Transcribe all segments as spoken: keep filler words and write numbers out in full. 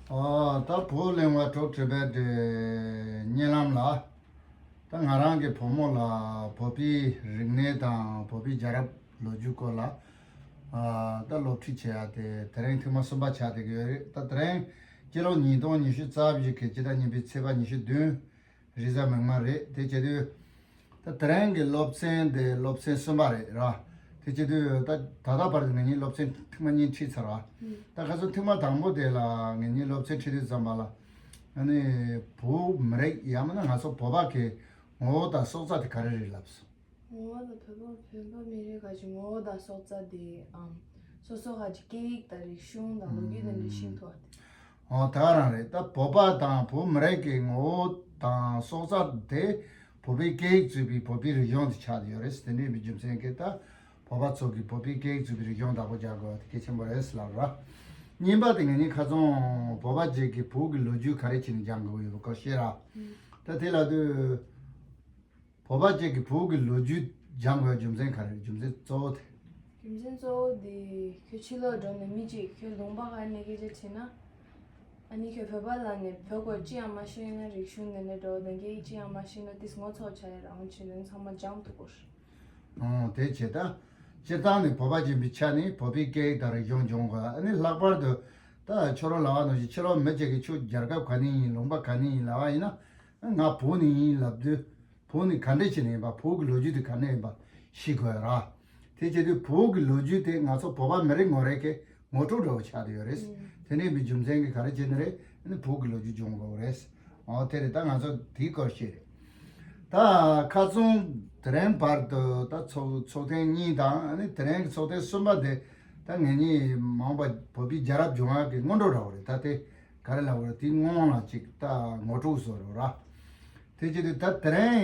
ཨ། ད་བོད་གླེང་བ་གྲོགས་བྲིས་པའི་དེ་བརྙན་ལམ་ལ། ད་ང་རང་གི་བུ་མོ་ལ་བོད་པའི་རིག་གནས་དང་བོད་པའི་རྒྱལ་རབས་ལོ་རྒྱུས་སྐོར་ལ། ཨ། ད་སློབ་ཁྲིད་བྱེད་ཡ་དེ་དེ་རིང་ཐེངས་མ་གསུམ་པ་ཆགས་བསྡད་ཀྱི་ཡོད་རེད། ད་དེ་རིང་སྤྱི་ལོ་ཉིས་སྟོང་ཉི་ཤུ་རྩ་བཞི་གི་སྤྱི་ཟླ་གཉིས་པའི་ཚེས་པ་ཉི་ཤུ་བདུན། རེས་གཟའ་མིག་དམར་རེད། དེ་བྱེད་དུས་ད་དེ་རིང་གི་སློབ་ཚན་དེ་སློབ་ཚན་གསུམ་པ་རེད་ར། དེ་བྱེད་དུས་ད་ད་ལྟ་བར་དུ་ང་གཉིས་སློབ་ཚན་ཐེངས་མ་གཉིས་ཁྲིད་ཚར་བ། ད་ཁ་སང་ཐེངས་མ་དང་པོ་དེ་ལ་ང་གཉིས་སློབ་ཚན་ཁྲིད་དུས་ཙམ་པ་ལ། ཨ་ནི་བོད་མི་རིགས་ཡང་མིན་ན་ང་ཚོ་བོད་པ་གི་ངོ་བོ་དང་སྲོག་རྩ་དེ་ག་རེ་རེད་ལབ་སོང་། ངོ་བོ་དང་བོད་པ་བོད་པ་མི་རིགས་ག་ཅིག་ངོ་བོ་དང་སྲོག་རྩ་དེ་ཨམ་སོ་སོ་ག་ཅིག་སྐད་ཡིག་དང་རིག་གཞུང་དང་ལོ་རྒྱུས་དེ་འདྲ་ཤེས་ཐུབ་པ་དེ། ཨོ། ད་ག་རང་རེད། ད་བོད་པ་དང་བོད་མི་རིགས་ཀྱི་ངོ་བོ་དང་སྲོག་རྩ་དེ་བོད་པའི་སྐད་ཡིག་གཙོས་པའི་བོད་པའི་རིག་གཞུང་དེ་ཆགས་ཡོད་རེད། དེ་འདྲ་ཡིན་པའི་རྒྱུ་མཚན་གྱིས་ད་བོད་པ་ཚོ་གིས་བོད་པའི་སྐད་ཡིག་གཙོས་པའི་རིག་གཞུང་བདག་པོ་རྒྱག་དགོས་པ་དེ་གལ་ཆེན་པོ་རེད་ལབ་ར། གཉིས་པ་དེ་ང་གཉིས་ཁ་སང་བོད་པ་ཅིག་གིས་བོད་ཀྱི་ལོ་རྒྱུས་ག་རེ་བྱས་ནས་སྦྱང་དགོས་ཡོད་པ་སྐོར་བཤད་ར། ད་དེ་ལབ་དུས། བོད་པ་ཅིག་གིས་བོད་ཀྱི་ལོ་རྒྱུས་སྦྱང་དགོས་རྒྱུ་མཚན་ག་རེ་རེད། རྒྱུ་མཚན་གཙོ་བོ་དེ། རྒྱུ་མཚན་གཙོ་བོ་དེ་ཁྱོད་ཕྱི་ལོགས་འགྲོ་ནས་མི་གཅིག་ཁྱོད་ལུང་པ་ཁག་ནས་སྐད་ཆ་དྲིས་ན། ཨ་ནི་ཁྱོད་བོད་པ་ལབ་ནས་བོད་སྐོར་ཅི་ཡང་མ་ཤེས་ན། རིག་གཞུང་དེ་འདྲ་འགྲོ་དང་སྐད་ཡིག་ཅི་ཡང་མ་ཤེས་ན་དེས་ངོ་ཚ་བྱ་ཡ་རང་བྱས་ནས་ཚང་མ་སྦྱང་ཐུབ་དགོས། ཨོ། དེ་བྱས་ད། སྤྱིར་བཏང་ནས་བོད་པ་ཡིན་པའི་ཆ་ནས་བོད་པའི་སྐད་ཡིག་དང་རིག་གཞུང་སྦྱོང་དགོས། ཨ་ནི་ལྷག་པར་དུ་ད་ཁྱོད་རང་ལབ་པ་ནང་བཞིན་ཕྱི་ལོགས་མི་གཅིག་གིས་ཁྱོད་རྒྱལ་ཁབ་ག་ནས་ཡིན། ལུང་པ་ག་ནས་ཡིན་ལབ་པ་ཡིན་ན། ང་བོད་ནས་ཡིན་ལབ་དུས། བོད་ནས་ག་འདྲས་བྱས་ནས་ཡིན་པ། བོད་ཀྱི་ལོ་རྒྱུས་དེ་ག་འདྲས་ཡིན་པ་ཤེས་དགོས་ར། དེ་བྱེད་དུས་བོད་ཀྱི་ལོ་རྒྱུས་དེ་ང་ཚོ་བོད་པ་མི་རིགས་ངོ་རེ་གི་ངོ་སྤྲོད་འདྲ་བོ་ཆགས་བསྡད་ཡོད་རེད། དེ་འདྲས་ཡིན་པའི་རྒྱུ་མཚན་གྱིས་ག་རེ་བྱས་ནས་རེད། ཨ་ནི་བོད་ཀྱི་ལོ་རྒྱུས་སྦྱོང་དགོས་རེད། ཨོ། དེ་རེད། ད་ང་ཚོ་དེའི་སྐོར་བཤད་རེད། ད་ཁ་སང་དེ་རིང་བར་དུ་ད་ཚོགས་ཚོགས་ཐེངས་གཉིས་དང་། ཨ་ནི་དེ་རིང་གི་ཚོགས་ཐེངས་གསུམ་པ་དེ་ད་ངེད་གཉིས་མ་འོངས་པ་བོད་པའི་རྒྱལ་རབས་སྦྱོང་ཡག་གི་སྔོན་འགྲོ་འདྲ་བོ་རེད། ད་དེ་ག་རེ་ལབ་དགོས་རེད། དེའི་སྔོན་ལ་ཅིག་ད་ངོ་སྤྲོད་བཟོ་རོགས་ར། དེ་བྱེད་དུས་ད་དེ་རིང་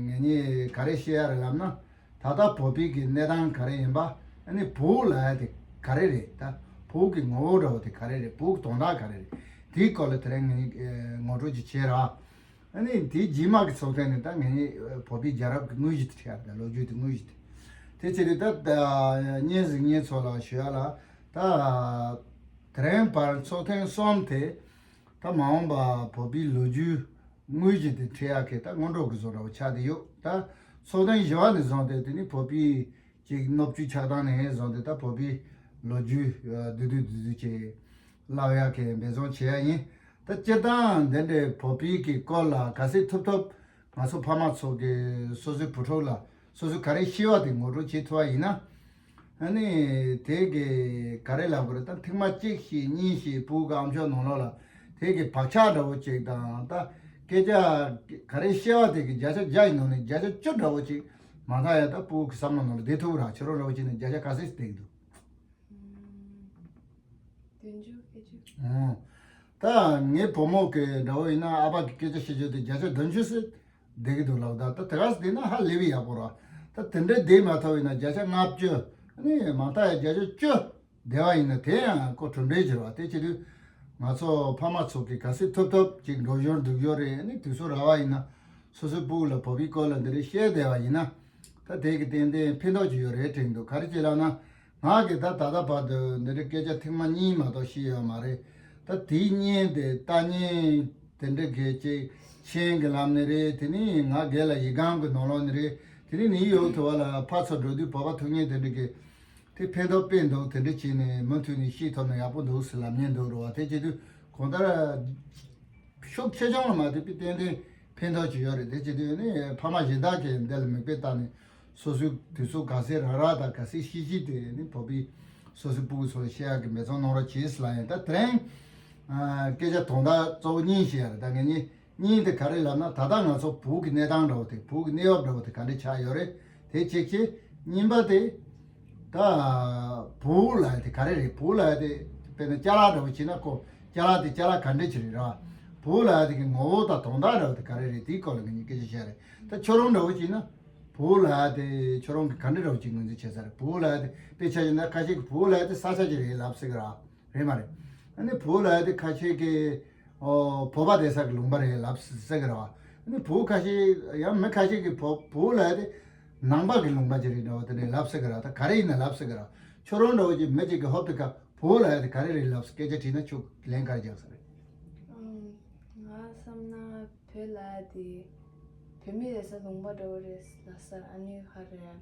ངེད་གཉིས་ག་རེ་བཤད་ཡ་རེད་ལབ་ན། ད་ལྟ་བོད་པའི་གི་གནས་སྟངས་ག་རེ་ཡིན་པ། ཨ་ནི་བོད་ལབ་ཡ་དེ་ག་རེ་རེད། ད་བོད་ཀྱི་ངོ་བོ་འདྲ་བོ་དེ་ག་རེ་རེད། བོད་ཀྱི་དོན་དག་ག་རེ་རེད། དེའི་སྐོར་ལ་དེ་རིང་ངེད་གཉིས་ངོ་སྤྲོད་ཅིག་བྱེད་ར། ཨ་ནི་དེའི་རྗེས་མ་གི་ཚོགས་ཐེངས་ནས་ད་ངེད་གཉིས་བོད་པའི་རྒྱལ་རབས་ཀྱི་དངོས་གཞི་དེ་ཁྲིད་ཡ་རེད། ལོ་རྒྱུས་དེ་དངོས་གཞི་དེ། དེ་བྱེད་དུས་ད་ད་བརྙན་གཟིགས་མཁན་ཚོ་ལ་ཞུ་ཡ་ལ། ད་དེ་རིང་བར་ཚོགས་ཐེངས་གསུམ་དེ་ད་མ་འོངས་པ་བོད་པའི་ལོ་རྒྱུས་དངོས་གཞི་དེ་ཁྲིད་ཡག་གི་ད་སྔོན་འགྲོ་གི་བཟོ་འདྲ་བོ་ཆགས་བསྡད་ཡོད། ད་ཚོགས་ཐེངས་བཞི་པ་ནས་བཟུང་སྟེ་དེ་ནི་བོད་པའི་ཅིག་སྣོད་བཅུད་ཆགས་སྟངས་ནས་བཟུང་སྟེ་ད་བོད་པའི་ལོ་རྒྱུས་བསྡུས་བསྡུས་བསྡུས་བསྡུས་ཅིག་ལབ་ཡག་གི་འབད་བརྩོན་བྱེད་ཡ་ཡིན། ད་སྤྱིར་བཏང་འདི་འདྲའི་བོད་པའི་གི་སྐོར་ལ་ག་ཚོད་ཐུབ་ཐུབ་ང་ཚོ་ཕ་མ་ཚོ་གིས་སོ་སོའི་བུ་ཕྲུག་ལ་སོ་སོས་ག་རེ་ཤེས་པ་དེ་ངོ་སྤྲོད་བྱེད་ཐུབ་པ་ཡིན་ན། ཨ་ནི་དེ་གི་ག་རེ་ལབ་དགོས་རེད། ད་ཐེངས་མ་གཅིག་ཤེས་གཉིས་ཤེས་བོད་ཀྱི་ཨམ་ཅོག་ནང་ལོགས་ལ་དེ་གི་བག་ཆགས་འདྲ་བོ་ཅིག་དང་། ད་སྐད་ཆ་ག་རེ་བཤད་པ་དེ་གི་བརྒྱ་ཆ་བརྒྱ་ཡི་ནང་ནས་བརྒྱ་ཆ་བཅུ་འདྲ་བོ་ཅིག་མ་མཐའ་ཡང་ད་བོད་ཀྱི་བསམ་བློ་ནང་ལ་བསྡད་ཐུབ་ར། ཁྱོད་རང་འདྲ་བོ་ཅིག་ནས་བརྒྱ་ཆ་ག་ཚོད་བསྡད་ཀྱི་འདུག། བདུན་ཅུ་བརྒྱད་ཅུ། ཨོ། ད་ངའི་བུ་མོ་གི་འདྲ་བོ་ཡིན་ན་ཨ་ཕ་གི་སྐད་ཆ་བཤད་རྒྱུ་དེ་བརྒྱ་ཆ་བདུན་ཅུ་ཙམ་བསྡད་ཀྱི་འདུག་ལབ། ད་ད་དེ་ག་ཙམ་བསྡད་ན་ཧ་ལས་པའི་ཡག་པོ་རེད། ད་དེ་འདྲའི་བསྡད་མ་ཐུབ་ཡིན་ན་བརྒྱ་ཆ་ལྔ་བཅུ། ཨ་ནི་མ་མཐའ་ཡང་བརྒྱ་ཆ་བཅུ་བསྡད་པ་ཡིན་ན་དེ་ཡང་ཁོ་གྲུབ་འབྲས་ཅིག་རེད་པ། དེ་བྱེད་དུས་ང་ཚོ་ཕ་མ་ཚོ་གིས་ག་ཚོད་ཐུབ་ཐུབ་ཅིག་འགྲོ་ཞོར་འདུག་ཞོར་རེད། ཨ་ནི་དུས་ཚོད་རག་པ་ཡིན་ན་སོ་སོའི་སྤུ་གུ་ལ་བོད་པའི་སྐོར་ལ་འདི་འདྲ་བཤད་བསྡད་པ་ཡིན་ན། ད་དེ་གི་ཏན་ཏན་ཕན་ཐོགས་ཅིག་ཡོད་རེད་དྲན་འདུག། ག་རེ་བྱས་ལབ་ན། ང་གིས་ད་ད་ལྟ་བར་དུ་འདི་འདྲའི་སྐད་ཆ་ཐེངས་མ་གཉིས་མ་གཏོགས་བཤད་ཡོད་མ་རེད། ད་དེའི་བརྙན་དེ་ལྟ་མཁན་དེ་འདྲ་གི་ཅིག་མཆན་གྱི་ལམ་ནས་རེད། དེ་ནས་ང་སྒེར་ལ་ཡིག་སྒམ་གྱི་ནང་ལོགས་ནས་རེད། དེ་ནས་ནིའུ་ཡོག་ཐུ་བ་ལ་ཕར་ཚུར་འགྲོ་དུས་བོད་པ་ཐུག་མཁན་དེ་འདྲ་གི་དེ་ཕན་ཐོགས་དཔེ་འདུག། དེ་འདྲ་བྱས་ནས་མུ་མཐུད་ནས་བཤད་ཐུབ་ན་ཡག་པོ་འདུག་ཟེར་ལབ་མཁན་འདུག་རེད་པ། དེ་བྱེད་དུས་གང་ལྟར་ཤུགས་ཆེ་ཆུང་ལ་མ་ལྟོས་པའི་ཏན་ཏན་ཕན་ཐོགས་ཅིག་ཡོད་རེད། དེ་བྱེད་དུས་ནི་ཕ་མ་གཞན་དག་གིས་འདི་ལ་མིག་དཔེ་བལྟས་ནས་སོ་སོའི་དུས་ཚོད་ག་ཚད་རག་རག་དང་ག་ཚད་ཤེས་ཤེས་དེ་ནི་བོད་པའི་སོ་སོའི་སྤུ་གུ་ཚོ་ལ་བཤད་ཡག་གི་འབད་བརྩོན་གནང་རོགས་བྱེད་ཟེར་ལབ་ཡིན། ད་དེ་རིང་སྐད་ཆ་དོན་དག་གཙོ་བོ་གཉིས་བཤད་ཡ་རེད། ད་ངེད་གཉིས་གཉིས་དེ་ག་རེ་ལབ་ན། ད་ལྟ་ང་ཚོ་བོད་ཀྱི་གནས་སྟངས་འདྲ་བོ་དེ། བོད་ཀྱི་གནས་བབ་འདྲ་བོ་དེ་ག་འདྲ་ཆགས་ཡོད་རེད། དེ་གཅིག་བྱས། གཉིས་པ་དེ། ད་བོད་ལབ་ཡ་དེ་ག་རེ་རེད། བོད་ལབ་ཡ་དེ་དཔེར་ན་ཅ་ལག་འདྲ་བོ་བྱས་ན། ཁོ་ཅ་ལག་དེ་ཅ་ལག་ག་འདྲ་ཅིག་རེད་ར། བོད་ལབ་ཡ་དེ་གི་ངོ་བོ་དང་དོན་དག་འདྲ་བོ་དེ་ག་རེ་རེད། དེའི་སྐོར་ལ་ངེད་གཉིས་སྐད་ཆ་བཤད་རེད། ད་ཁྱོད་རང་འདྲ་བོ་བྱས་ན་བོད་ལབ་ཡ་དེ་ཁྱོད་རང་གིས་ག་འདྲ་འདྲ་བོ་ཅིག་ངོས་འཛིན་བྱས་ཚར་རེད། བོད་ལབ་ཡ་དེ་དཔེ་ཆ་བཞག་ན་ཁ་ཤས་ཀྱིས་བོད་ལབ་ཡ་དེ་ས་ཆ་ཅིག་རེད་ལབ་སྲིད་གི་ར། རེད་མ་རེད། ཨ་ནི་བོད་ལབ་ཡ་དེ་ཁ་ཤས་ཀྱིས་ཨོ་བོད་པ་བསྡད་ས་གི་ལུང་པ་རེད་ལབ་ཟེར་གི་རེད་པ། ཨ་ནི་བོད་ཁ་ཤས་ཡང་མི་ཁ་ཤས་ཀྱིས་བོད་བོད་ལབ་ཡ་དེ་ནང་པ་གི་ལུང་པ་ཅིག་རེད་འདྲ་བོ་དེ་འདྲ་ལབ་ཟེར་གི་རེད། ད་ག་རེ་ཡིན་ན་ལབ་ཟེར་གི་རེད། ཁྱོད་རང་འདྲ་བོ་ཅིག་མི་གཅིག་གིས་ཧོབ་སྟེ་ཁ་བོད་ལབ་ཡ་དེ་ག་རེ་རེད་ལབ་ཟེར་སྐད་ཆ་དྲིས་ན་ཁྱོད་ལན་ག་རེ་རྒྱག་ས་རེད། ན་བོད་ལ་དེ་བོད་མི་རེད་ས་ལུང་པ་འདྲ་བོ་རེད་ལ་ས། ཨ་ནི་ཧ་རེད།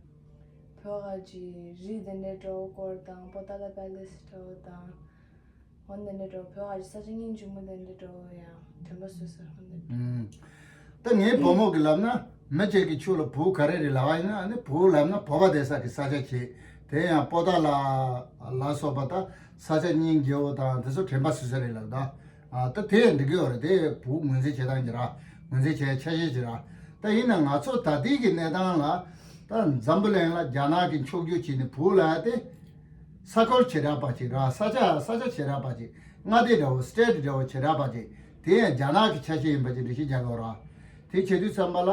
བོད་ག་ཅི་རི་དེ་འདྲའི་འདྲ་བོ་སྐོར་དང་པོ་ཏཱ་ལ་པེ་ལེ་སི་འདྲ་བོ་དང་། འོ་འདི་འདྲ་འདྲ་བོ་བོད་ག་ཅི་ས་ཆ་སྙིང་རྗེ་མོ་དེ་འདྲ་འདྲ་བོ་ཡང་དྲན་པ་གསོས་ས། འོ་འདི་འདྲ། ད་ངའི་བུ་མོ་གི་ལབ་ན་མི་གཅིག་གི་ཆུ་ལ་བུ་ག་རེ་རེད་ལབ་པ་ཡིན་ན། ཨ་ནི་བུ་ལབ་ན་བོད་པ་བསྡད་ས་གི་ས་ཆ་བྱེད། དེ་ཡང་པོ་ཏཱ་ལ་ལ་སོགས་པ་ད་ས་ཆ་སྙིང་རྗེ་བོ་དང་དེ་ཚོ་དྲན་པ་གསོས་ས་རེད་ལབ་ད། ཨ་ད་དེ་ཡང་འགྲིག་གི་ཡོད་རེད། དེ་བུ་ངོས་འཛིན་བྱེད་སྟངས་ཀྱི་ར། ངོས་འཛིན་བྱེད་ཆ་ཤས་ཀྱི་ར། ད་ཡིན་ན་ང་ཚོ་ད་ལྟའི་གི་གནས་སྟངས་ལ་ད་འཛམ་བུ་གླིང་ལ་རྒྱ་ནག་གི་འཁྱོག་བརྗོད་བྱས་ནས་བུ་ལབ་ཡ་དེ་ས་ཁུལ་བྱེ་བྲག་པ་ཅིག་ར། ས་ཆ་ས་ཆ་བྱེ་བྲག་པ་ཅིག་མངའ་སྡེ་འདྲ་བོ་སི་ཊེ་ཊི་འདྲ་བོ་བྱེ་བྲག་པ་ཅིག་དེ་ཡང་རྒྱ་ནག་གི་ཆ་ཤས་ཡིན་པ་ཅིག་འགྲེལ་བཤད་རྒྱག་དགོས་ར། དེ་བྱེད་དུས་ཙམ་པ་ལ་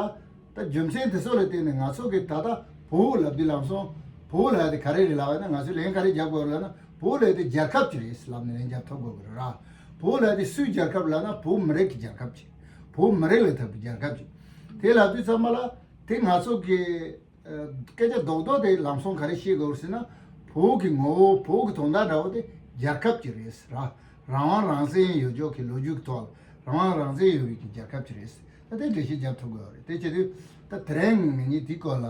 ད་རྒྱུ་མཚན་དེ་ཚོ་ལ་བརྟེན་ནས་ང་ཚོ་གི་ད་ལྟ་བོད་ལབ་དུས་ལམ་སང་བོད་ལབ་ཡ་དེ་ག་རེ་རེད་ལབ་ཡ་ན། ང་ཚོས་ལན་ག་རེ་རྒྱབ་དགོས་རེད་ལབ་ན། བོད་ལབ་ཡ་དེ་རྒྱལ་ཁབ་ཅིག་རེད་ལབ་ནས་ལན་རྒྱབ་ཐུབ་དགོས་ཀྱི་རེད་ར། བོད་ལབ་ཡ་དེ་སུའི་རྒྱལ་ཁབ་ལབ་ན་བོད་མི་རིགས་ཀྱི་རྒྱལ་ཁབ་ཅིག་བོད་མི་རིགས་ལ་ཐུག་པའི་རྒྱལ་ཁབ་ཅིག་དེ་ལབ་དུས་ཙམ་པ་ལ་དེ་ང་ཚོ་གི་ཨ་སྐད་ཆ་རྡོག་རྡོག་དེ་ལམ་སང་ག་རེ་ཤེས་དགོས་ཟེར་ན། བོད་ཀྱི་ངོ་བོ་བོད་ཀྱི་དོན་དག་འདྲ་བོ་དེ་རྒྱལ་ཁབ་ཅིག་རེད་ར། རང་དབང་རང་བཙན་ཡོད་ཕྱོགས་ཀྱི་ལོ་རྒྱུས་ཀྱི་ཐོག་ལ་རང་དབང་རང་བཙན་ཡོད་པའི་གི་རྒྱལ་ཁབ་ཅིག་རེད། ད་དེ་འགྲེལ་བཤད་རྒྱབ་ཐུབ་དགོས་རེད། དེ་བྱེད་དུས་ད་དེ་རིང་ངེད་གཉིས་དེའི་སྐོར་ལ་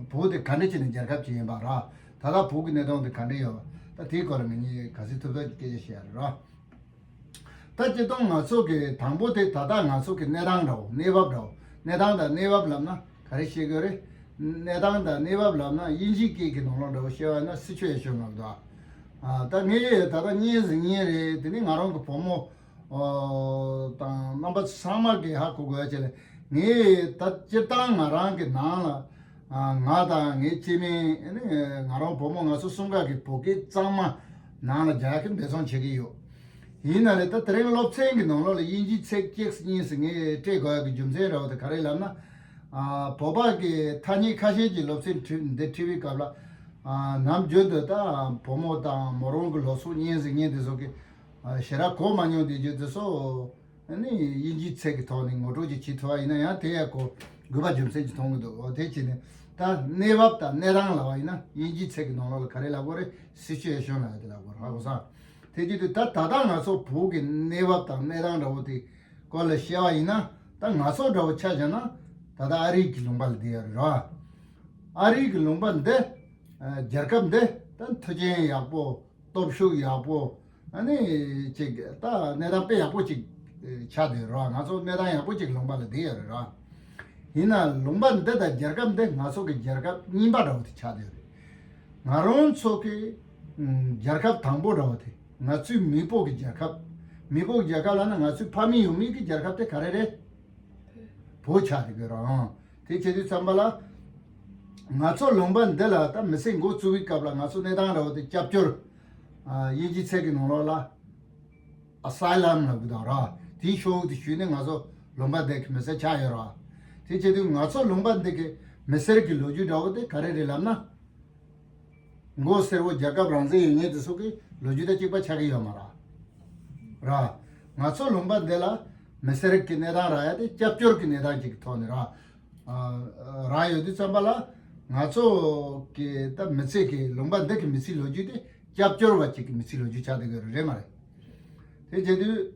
བོད་དེ་ག་འདྲ་བྱས་ནས་རྒྱལ་ཁབ་ཅིག་ཡིན་པ་ར། ད་ལྟ་བོད་ཀྱི་གནས་སྟངས་དེ་ག་འདྲ་ཡོད་པ། ད་དེའི་སྐོར་ལ་ངེད་གཉིས་ག་ཚོད་ཐུབ་ཐུབ་ཀྱི་སྐད་ཆ་བཤད་ཡ་རེད་ར། ད་སྤྱིར་བཏང་ང་ཚོ་གི་དང་པོ་དེ་ད་ལྟ་ང་ཚོ་གི་གནས་སྟངས་འདྲ་བོ། གནས་བབ་འདྲ་བོ། གནས་སྟངས་དང་གནས་བབ་ལབ་ན་ག་རེ་བཤད་དགོས་རེད། གནས་སྟངས་དང་གནས་བབ་ལབ་ན་དབྱིན་ཇིའི་སྐད་ཀྱི་ནང་ལོགས་འདྲ་བོ་བཤད་པ་ཡིན་ན་སི་ཅུ་ཨེ་ཤོན་ལབ་འདུག་ཨ་ད་ངས་ད་ལྟ་བརྙན་ཟིན་མཁན་རེད། དེ་ནི་ང་རང་གི་བུ་མོ་ཨོ་དང་རྣམ་པ་ཚང་མ་གིས་ཧ་གོ་དགོས་ཡ་ཅིག་ལ། ངས་ད་སྤྱིར་བཏང་ང་རང་གི་ནང་ལ་ཨ་ང་དང་ངའི་སྐྱེ་དམན་ཨ་ནི་ང་རང་བུ་མོ་ང་ཚོ་གསུམ་ཀ་གི་བོད་སྐད་གཙང་མ་ནང་ལ་རྒྱག་གི་འབད་བརྩོན་བྱེད་ཀྱི་ཡོད། ཡིན་ན་ལས་ད་དེ་རིང་སློབ་ཚན་གྱི་ནང་ལོགས་ལ་དབྱིན་ཇིའི་ཚིག་གཅིག་གཉིས་ཟེར་ངས་སྤྲད་དགོས་ཡ་གི་རྒྱུ་མཚན་འདྲ་བོ་དེ་ག་རེ་ལབ་ན། ཨ་བོད་པ་གི་ཐ་སྙད་ཁ་ཤས་ཀྱི་སློབ་ཚན་འདི་ཁྲིད་པའི་སྐབས་ལ། ཨ་ནམ་རྒྱུན་དུ་ད་བུ་མོ་དང་མོ་རང་གི་ལོ་ཚོད་བརྙན་ཟེར་མཁན་དེ་ཚོ་གི་ཨ་ཞེ་དྲག་གོ་མ་མྱོང་དེ་རྒྱུ་དེ་ཚོ་ཨ་ནི་དབྱིན་ཇིའི་ཚིག་གི་ཐོག་ནས་ངོ་སྤྲོད་ཅིག་བྱེད་ཐུབ་པ་ཡིན་ན་ཡང་དེ་ཡང་གོ་དགོས་པ་རྒྱུ་མཚན་ཅིག་མཐོང་གི་འདུག་འོ་དེ་བྱས་ནས་ད་གནས་བབ་དང་གནས་སྟངས་ལབ་པ་ཡིན་ན་དབྱིན་ཇིའི་ཚིག་གི་ནང་ལོགས་ལ་ག་རེ་ལབ་དགོས་རེད། སི་ཅུ་ཨེ་ཤོན་ལབ་ཡ་དེ་ལབ་དགོས་རེད། ཧ་གོ་སོང་། དེ་བྱེད་དུས་ད་ད་ལྟ་ང་ཚོ་བོད་ཀྱི་གནས་བབ་དང་གནས་སྟངས་འདྲ་བོ་དེ་སྐོར་ལ་བཤད་པ་ཡིན་ན། ད་ང་ཚོ་འདྲ་བོ་ཆ་བཞག་ན་ད་ལྟ་ཨ་རིའི་གི་ལུང་པ་ལ་བསྡད་ཡོད་རེད་ར། ཨ་རིའི་གི་ལུང་པ་འདི་ཨ་རྒྱལ་ཁབ་འདི་ད་མཐུན་རྐྱེན་ཡག་པོ། སྟོབས་ཤུགས་ཡག་པོ། ཨ་ནི་ཅིག་ད་གནས་སྟངས་དཔེ་ཡག་པོ་ཅིག་ཆགས་བསྡད་ཡོད་རེད་བ། ང་ཚོ་གནས་སྟངས་ཡག་པོ་ཅིག་ལུང་པ་ལ་བསྡད་ཡོད་རེད་ར། ཡིན་ན་ལུང་པ་འདི་དང་རྒྱལ་ཁབ་འདི་ང་ཚོ་གི་རྒྱལ་ཁབ་རྙིང་པ་འདྲ་བོ་དེ་ཆགས་བསྡད་ཡོད་རེད། ང་རང་ཚོ་གི་ཨུམ་རྒྱལ་ཁབ་དང་པོ་འདྲ་བོ་དེ་ང་ཚོའི་མེས་པོ་གི་རྒྱལ་ཁབ། མེས་པོ་གི་རྒྱལ་ཁབ་ལབ་ན་ང་ཚོའི་ཕ་མེས་ཡུལ་མེས་ཀྱི་རྒྱལ་ཁབ་དེ་ག་རེ་རེད། བོད་ཆགས་བསྡད་ཡོད་རེད་ཨང་། དེ་བྱེད་དུས་ཙམ་པ་ལ། ང་ཚོ་ལུང་པ་འདི་ལ་ད་མི་སེར་འགོ་བཙུགས་པའི་སྐབས་ལ་ང་ཚོ་གནས་སྟངས་འདྲ་བོ་དེ་སྐྱབས་བཅོལ། ཨ་དབྱིན་ཇིའི་ཚིག་གི་ནང་ལོགས་ལ་ཨ་སའི་ལམ་ལབ་གི་འདུག་ར། དེའི་ཤོག་བུ་དེ་ཞུས་ནས་ང་ཚོ་ལུང་པ་འདི་གི་མི་སེར་ཆགས་ཡོད་ར། དེ་བྱེད་དུས་ང་ཚོ་ལུང་པ་འདི་གི་མི་སེར་གྱི་ལོ་རྒྱུས་འདྲ་བོ་དེ་ག་རེ་རེད་ལབ་ན། མགོ་སེར་པོ་རྒྱལ་ཁབ་རང་བཙན་ཡོད་མཁན་དེ་ཚོ་གི་ལོ་རྒྱུས་དང་གཅིག་པ་ཆགས་ཀྱི་ཡོད་མ་རེད། ར། ང་ཚོ་ལུང་པ་འདི་ལ་མི་སེར་གྱི་གནས་སྟངས་རག་ཡ་དེ་སྐྱབས་བཅོལ་གྱི་གནས་སྟངས་ཅིག་གི་ཐོག་ནས་ར། ཨ་རག་ཡོད་དུས་ཙམ་པ་ལ་ང་ཚོ་གི་ད་མི་ཚེ་གི་ལུང་པ་འདི་གི་མི་ཚེའི་ལོ་རྒྱུས་དེ་སྐྱབས་བཅོལ་བ་ཅིག་གི་མི་ཚེའི་ལོ་རྒྱུས་ཆགས་བསྡད་ཡོད་རེད་མ་རེད། དེ་བྱེད་དུས།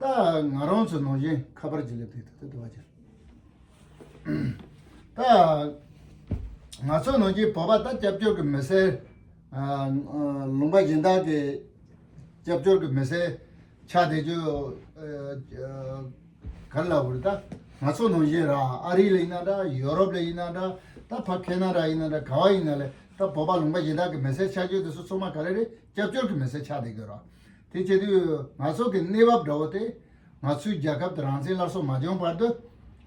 ད་ང་རང་ཚོ་ནང་བཞིན་ཁ་པར་གྱི་ལེབ་དེ་ད་ལྟ་དུ་བ་ཅིར། ད་ང་ཚོ་ནང་བཞིན་བོད་པ་ད་སྐྱབས་བཅོལ་གྱི་མི་སེར། ཨ་ཨ་ལུང་པ་གཞན་དག་གི་སྐྱབས་བཅོལ་གྱི་མི་སེར་ཆགས་བསྡད་རྒྱུ་ཨ་ཨ་ག་རེ་ལབ་དགོས་རེད། ད་ང་ཚོ་ནང་བཞིན་ར་ཨ་རི་ལ་ཡིན་ན་འདྲ། ཡོ་རོབ་ལ་ཡིན་ན་འདྲ། ད་ཕ་ཁེ་ན་ཌ་ཡིན་ན་འདྲ། ག་བ་ཡིན་ན་ལས་ད་བོད་པ་ལུང་པ་གཞན་དག་གི་མི་སེར་ཆགས་རྒྱུ་དེ་ཚོ་ཚང་མ་ག་རེ་རེད། སྐྱབས་བཅོལ་གྱི་མི་སེར་ཆགས་བསྡད་དགོས་ར། དེ་བྱེད་དུས་ང་ཚོ་གི་གནས་བབ་འདྲ་བོ་དེ་ང་ཚོའི་རྒྱལ་ཁབ་དེ་རང་བཙན་སླར་གསོ་མ་བྱུང་བར་དུ།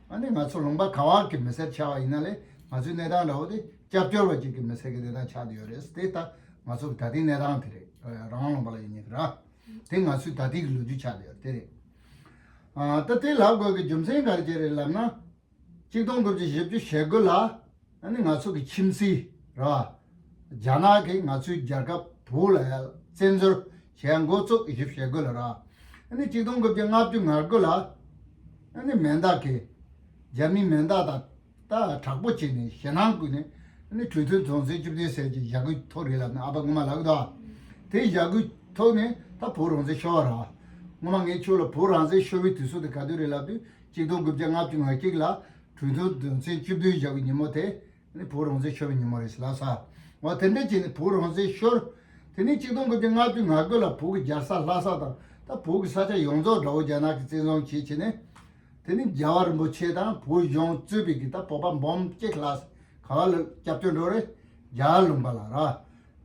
ཨ་ནི་ང་ཚོ་ལུང་པ་ག་བ་གི་མི་སེར་ཆགས་པ་ཡིན་ན་ལས་ང་ཚོའི་གནས་སྟངས་འདྲ་བོ་དེ་སྐྱབས་བཅོལ་བ་ཅིག་གི་མི་སེར་གྱི་གནས་སྟངས་ཆགས་བསྡད་ཡོད་རེད། དེ་ད་ང་ཚོ་གི་ད་ལྟའི་གནས་སྟངས་དེ་རེད། རང་དབང་ལུང་པ་ལ་ཡོད་མཁན་གྱི་ར། དེ་ང་ཚོའི་ད་ལྟའི་གི་ལོ་རྒྱུས་ཆགས་བསྡད་ཡོད་དེ་རེད། ཨ་ད་དེ་ལབ་དགོས་ཀྱི་རྒྱུ་མཚན་ག་རེ་བྱས་རེད་ལབ་ན། གཅིག་སྟོང་དགུ་བརྒྱ་བཞི་བཅུ་ཞེ་དགུ་ལ་ཨ་ནི་ང་ཚོ་གི་ཁྱིམ་མཚེས་ར། རྒྱ་ནག་གིས་ང་ཚོའི་རྒྱལ་ཁབ་བོད་ལ་ཡ་བཙན་འཛུལ་བྱས་འགོ་བཙུགས། བཞི་བཅུ་ཞེ་དགུ་ལ་ར། ཨ་ནི་གཅིག་སྟོང་དགུ་བརྒྱ་ལྔ་བཅུ་ང་དགུ་ལ་ཨ་ནི་མན་དག་གིས་རྒྱ་མི་མན་དག་དང་ད་དྲག་པོ་བྱས་ནས་ཞེད་སྣང་བསྐུལ་ནས་ཨ་ནི་གྲོས་མཐུན་དོན་ཚན་བཅུ་བདུན་ཟེར་གྱི་བཞག་གི་ཐོག་རེད་ལབ་ནས་ཨ་ཕ་ངོ་མ་ལབ་གི་འདུག་དེ་བཞག་གི་ཐོག་ནས་ད་བོད་རང་བཙན་ཤོར་བ་ར། སྔོན་མ་ངས་ཁྱོད་ལ་བོད་རང་བཙན་ཤོར་བའི་དུས་ཚོད་དེ་ག་དུས་རེད་ལབ་དུས། གཅིག་སྟོང་དགུ་བརྒྱ་ལྔ་བཅུ་ང་གཅིག་ལ་གྲོས་མཐུན་དོན་ཚན་བཅུ་བདུན་བཞག་པའི་ཉིན་མོ་དེ་ནི་བོད་རང་བཙན་ཤོར་བའི་ཉིན་མོ་རེད་ལབ་ས། འོ་དེ་འདྲ་བྱས་ནས་བོད་རང་བཙན་ཤོར། དེ་ནས་གཅིག་སྟོང་དགུ་བརྒྱ་ལྔ་བཅུ་ང་དགུ་ལ་བོད་ཀྱི་རྒྱལ་ས་ལྷ་ས་དང་ད་བོད་ཀྱི་ས་ཆ་ཡོངས་རྫོགས་དགྲ་བོ་རྒྱ་ནག་གིས་བཙན་བཟུང་བྱས་བྱས་ནས། དེ་ནས་རྒྱལ་བ་རིན་པོ་ཆེ་དང་བོད་གཞུང་གཙོས་པའི་གི་ད་བོད་པ་འབུམ་གཅིག་ལྷག་ག་བ་ལ་སྐྱབས་བཅོལ་འགྲོ་རེད། རྒྱ་གར་ལུང་པ་ལ་ར།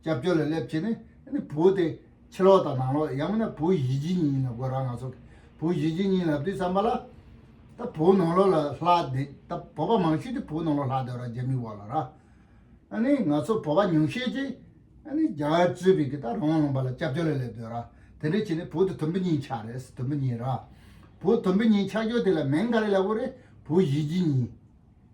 སྐྱབས་བཅོལ་ལ་སླེབས་བྱས་ནས་ཨ་ནི་བོད་དེ་ཕྱི་ལོགས་དང་ནང་ལོགས་ཡང་མིན་ན་བོད་གཞིས་བྱེས་གཉིས་ལབ་དགོས་ར། ང་ཚོ་བོད་གཞིས་བྱེས་གཉིས་ལབ་དུས་ཙམ་པ་ལ། ད་བོད་ནང་ལོགས་ལ་ལྷག་བསྡད། ད་བོད་པ་མང་ཤོས་དེ་བོད་ནང་ལོགས་ལྷག་བསྡད་ར། རྒྱ་མི་འོག་ལ་ར། ཨ་ནི་ང་ཚོ་བོད་པ་ཉུང་ཤས་ཀྱིས་ཨ་ནི་རྒྱ་གར་གཙོས་པའི་གི་ད་རང་དབང་ལུང་པ་ལ་སྐྱབས་བཅོལ་ལ་སླེབས་སྡོད་ར། དེ་འདྲ་བྱས་ནས་བོད་དེ་དུམ་བུ་གཉིས་ཆགས་རེད། དུམ་བུ་གཉིས་ར། བོད་དུམ་བུ་གཉིས་ཆགས་རྒྱུ་དེ་ལ་མིང་ག་རེ་ལབ་དགོས་རེད། བོད་གཞིས་བྱེས་གཉིས།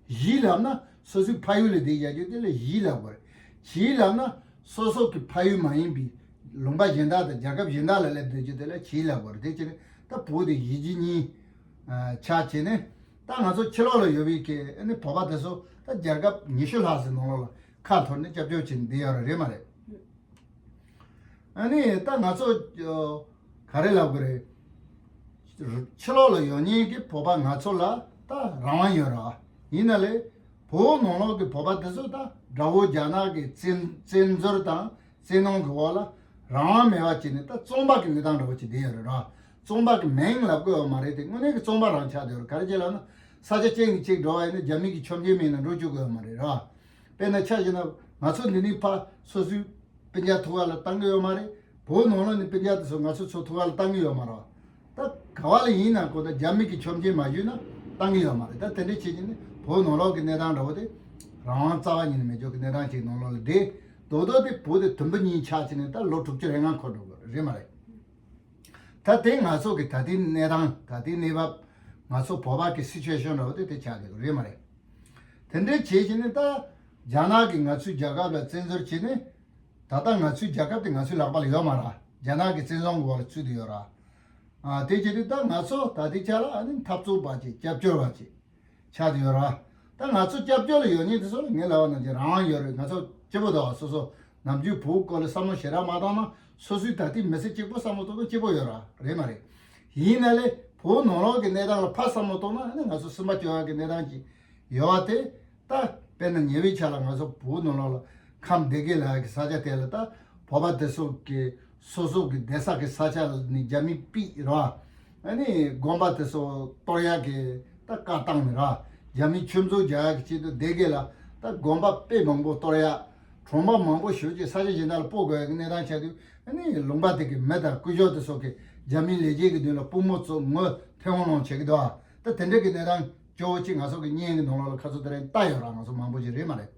གཞིས་ལབ་ན་སོ་སོའི་ཕ་ཡུལ་ལ་བསྡད་བཞག་རྒྱུ་དེ་ལ་གཞིས་ལབ་དགོས་རེད། བྱེས་ལབ་ན་སོ་སོ་གི་ཕ་ཡུལ་མ་ཡིན་པའི་ལུང་པ་གཞན་དག་དང་རྒྱལ་ཁབ་གཞན་དག་ལ་སླེབས་སྡོད་རྒྱུ་དེ་ལ་བྱེས་ལབ་དགོས་རེད། དེ་བྱས་ནས་ད་བོད་དེ་གཞིས་བྱེས་གཉིས་ཆགས་བྱས་ནས། ད་ང་ཚོ་ཕྱི་ལོགས་ལ་ཡོད་པའི་གི་ཨ་ནི་བོད་པ་དེ་ཚོ་ད་རྒྱལ་ཁབ་ཉི་ཤུ་ལྷག་ཙམ་ནང་ལོགས་ལ་ཁ་འཐོར་ནས་སྐྱབས་བཅོལ་བྱས་ནས་བསྡད་ཡོད་རེད་མ་རེད། ཨ་ནི་ད་ང་ཚོ་ག་རེ་ལབ་དགོས་རེད། ཕྱི་ལོགས་ལ་ཡོད་མཁན་གྱི་བོད་པ་ང་ཚོ་ལ་ད་རང་དབང་ཡོད་ར། ཡིན་ན་ལས་བོད་ནང་ལོགས་ཀྱི་བོད་པ་དེ་ཚོ་ད་དགྲ་བོ་རྒྱ་ནག་གི་བཙན་བཙན་འཛུལ་དང་བཙན་གནོན་གྱི་འོག་ལ་རང་དབང་མེད་པ་བྱས་ནས་ད་བཙོན་པ་གི་གནས་སྟངས་འདྲ་བོ་ཅིག་བསྡད་ཡོད་རེད་ར། བཙོན་པ་གི་མིང་ལབ་དགོས་ཡོད་མ་རེད་དེ། དངོས་གནས་ཀྱི་བཙོན་པ་རང་ཆགས་བསྡད་ཡོད་རེད། ག་རེ་བྱས་ལབ་ན་ས་ཆ་གཅིག་ནས་གཅིག་འགྲོ་བ་ཡིན་ན་རྒྱ་མི་གི་ཆོག་མཆན་མེད་ན་འགྲོ་བཅུག་དགོས་ཡོད་མ་རེད་ར། དཔེར་ན་ཆ་བཞག་ན་ང་ཚོ་འདི་ནས་ཕར་སོ་སོའི་སྤུན་ཀྱག་ཐུག་ག་ལ་བཏང་གི་ཡོད་མ་རེད། བོད་ནང་ལོགས་ནས་སྤུན་ཀྱག་དེ་ཚོ་ང་ཚོ་ཚོ་ཐུག་ག་ལ་བཏང་གི་ཡོད་མ་རེད། ད་ག་བ་ལ་ཡིན་ན་གོ་ད་རྒྱ་མི་གི་ཆོག་མཆན་མ་ཞུས་ན་བཏང་གི་ཡོད་མ་རེད། ད་དེ་འདྲ་བྱེད་ཀྱི་ནི་བོད་ནང་ལོགས་ཀྱི་གནས་སྟངས་འདྲ་བོ་དེ་རང་དབང་རྩ་བ་ཉིད་ནས་མེད་ཅོག་གི་གནས་སྟངས་ཅིག་ནང་ལོགས་ལ་བསྡད། རྡོག་རྡོག་དེ་བོད་དེ་དུམ་བུ་གཉིས་ཆགས་བྱས་ནས་ད་ལོ་དྲུག་ཅུ་རེ་ལྔ་འཁོར་འགྲོ་གི་རེད་མ་རེད། ད་དེ་ང་ཚོ་གི་ད་ལྟའི་གནས་སྟངས། ད་ལྟའི་གནས་བབ། ང་ཚོ་བོད་པ་གི་སི་ཅུ་ཨེ་ཤན་འདྲ་བོ་དེ་དེ་ཆགས་བསྡད་ཀྱི་རེད་མ་རེད། དེ་འདྲའི་བྱས་བྱས་ནས་ད་རྒྱ་ནག་གིས་ང་ཚོའི་རྒྱལ་ཁབ་ལ་བཙན་འཛུལ་བྱས་ནས། ད་ལྟ་ང་ཚོའི་རྒྱལ་ཁབ་དེ་ང་ཚོའི་ལག་པ་ལ་ཡོད་མ་རེད། རྒྱ་ནག་གི་བཙན་བཟུང་གི་འོག་ལ་ཚུད་དེ་ཡོད་རེད། ཨ་དེ་བྱས་དུས་ད་ང་ཚོ་ད་ལྟའི་ཆ་ལ་ཨ་ནི་འཐབ་རྩོད་པ་ཅིག་སྐྱབས་བཅོལ་བ་ཅིག་ཆགས་ཡོད་ར། ད་ང་ཚོ་སྐྱབས་བཅོལ་ལ་ཡོད་མཁན་དེ་ཚོ་ལ་ངས་ལབ་པ་ནང་བཞིན་རང་དབང་ཡོད་རེད། ང་ཚོ་སྐྱིད་པོ་འདུག་སོ་སོ་ནམ་རྒྱུན་བོད་སྐོར་ལ་བསམ་བློ་ཞེ་དྲག་མ་བཏང་ན་སོ་སོའི་ད་ལྟའི་མི་ཚེ་གཅིག་པོ་བསམ་བློ་གཏོང་ན་སྐྱིད་པོ་ཡོད་ར། རེད་མ་རེད། ཡིན་ན་ལས་བོད་ནང་ལོགས་ཀྱི་གནས་སྟངས་ལ་ཕར་བསམ་བློ་གཏོང་ན་ཨ་ནི་ང་ཚོ་སེམས་པ་སྐྱོ་བ་གི་གནས་སྟངས་ཅིག་ཡོད་པ་དེ། ད་དཔེར་ན་ཉེ་བའི་ཆར་ལ་ང་ཚོ་བོད་ནང་ལོགས་ལ་ཁམས་སྡེ་དགེ་ལ་གི་ས་ཆ་དེ་ལ་ད་བོད་པ་དེ་ཚོ་གི་སོ་སོ་གི་སྡོད་ས་གི་ས་ཆ་ནས་རྒྱ་མིས་ཕུད་ར། ཨ་ནི་དགོན་པ་དེ་ཚོ་གཏོར་ཡག་གི་ད་བཀའ་བཏང་ནས་ར། རྒྱ་མིས་ཆུ་མཛོད་རྒྱག་ཡག་གི་ཆེད་དུ་སྡེ་དགེ་ལ་ད་དགོན་པ་དཔེ་མང་པོ་གཏོར་ཡག་གྲོང་པ་མང་པོ་ཞེ་པོ་ཅིག་ས་ཆ་གཞན་དག་ལ་སྤོ་དགོས་ཡག་གི་གནས་སྟངས་ཆགས་དུས། ཨ་ནི་ལུང་པ་དེ་གི་མི་དང་སྐུ་ཞབས་དེ་ཚོ་གི་རྒྱ་མིའི་ལས་བྱེད་ཀྱི་མདུན་ལ་པུས་མོ་བཙུགས་ངོ་ཐལ་མོ་སློང་བྱེད་ཀྱི་འདུག་ད་དེ་འདྲ་གི་གནས་སྟངས་སྐྱོ་བོ་ཅིག་ང་ཚོ་གི་བརྙན་གྱི་ནང་ལོགས་ལ་ཁ་ཚོ་དེ་རིང་ལྟ་ཡོད་ར། ང་ཚོ་མང་པོ་ཅིག་རེད་མ་རེད།